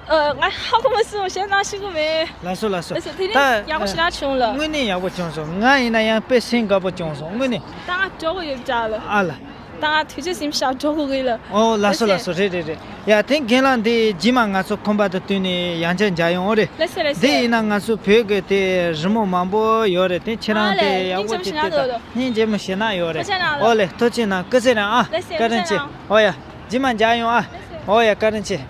ཨ། ང་ཧ་གོ་མ་སོང་། བཤད་སྟངས་ཤེས་ཀྱི་མེད། ལགས་སོ་ལགས་སོ། ལགས་སོ། དེ་ད་ནི་ཡག་པོ་ཞེ་དྲག་བྱུང་ལ། དངོས་གནས་ཡག་པོ་བྱུང་སོང་། ང་ཡིན་ན་ཡང་དཔེ་སེམས་དགའ་པོ་བྱུང་སོང་དངོས་གནས། ད་ང་འགྲོ་གི་ཡོད་འདྲ་ལ། ཨ་ལ། ད་ང་དུས་ཚོད་ཟིན་ཤག་འགྲོ་དགོས་ཀྱི་ལ། ཨོ་ལགས་སོ། ལགས་སོ། རེད་རེད་རེད། ཡ་དེ་རྒན་ལགས་འདི་རྗེས་མ་ང་ཚོ་ཁོམ་པ་དང་བསྟུན་ནས་ཡང་བསྐྱར་མཇལ་ཡོང་། ཨོ་རེད། ལགས་སོ་ལགས་སོ། འདི་ཡིན་ན་ང་ཚོ་བོད་ཀྱི་དེ་རི་མོ་མང་པོ་ཡོད་རེད། དེ་ཁྱེད་རང་དེ་ཡག་པོ་ཅིག་དེ་དང་སྙིང་རྗེ་མོ་ཞེ་ན་ཡོད་རེད། ཨོ་ལེ་ཐུགས་རྗེ་གནང་། སྐུ་ཚེ་རིང་ཨ། བཀའ་དྲིན་ཆེ། ཨོ་ཡ་རྗེས་མ་མཇལ་ཡོང་ཨ། ཨོ་ཡ་བཀའ་དྲིན་ཆེ།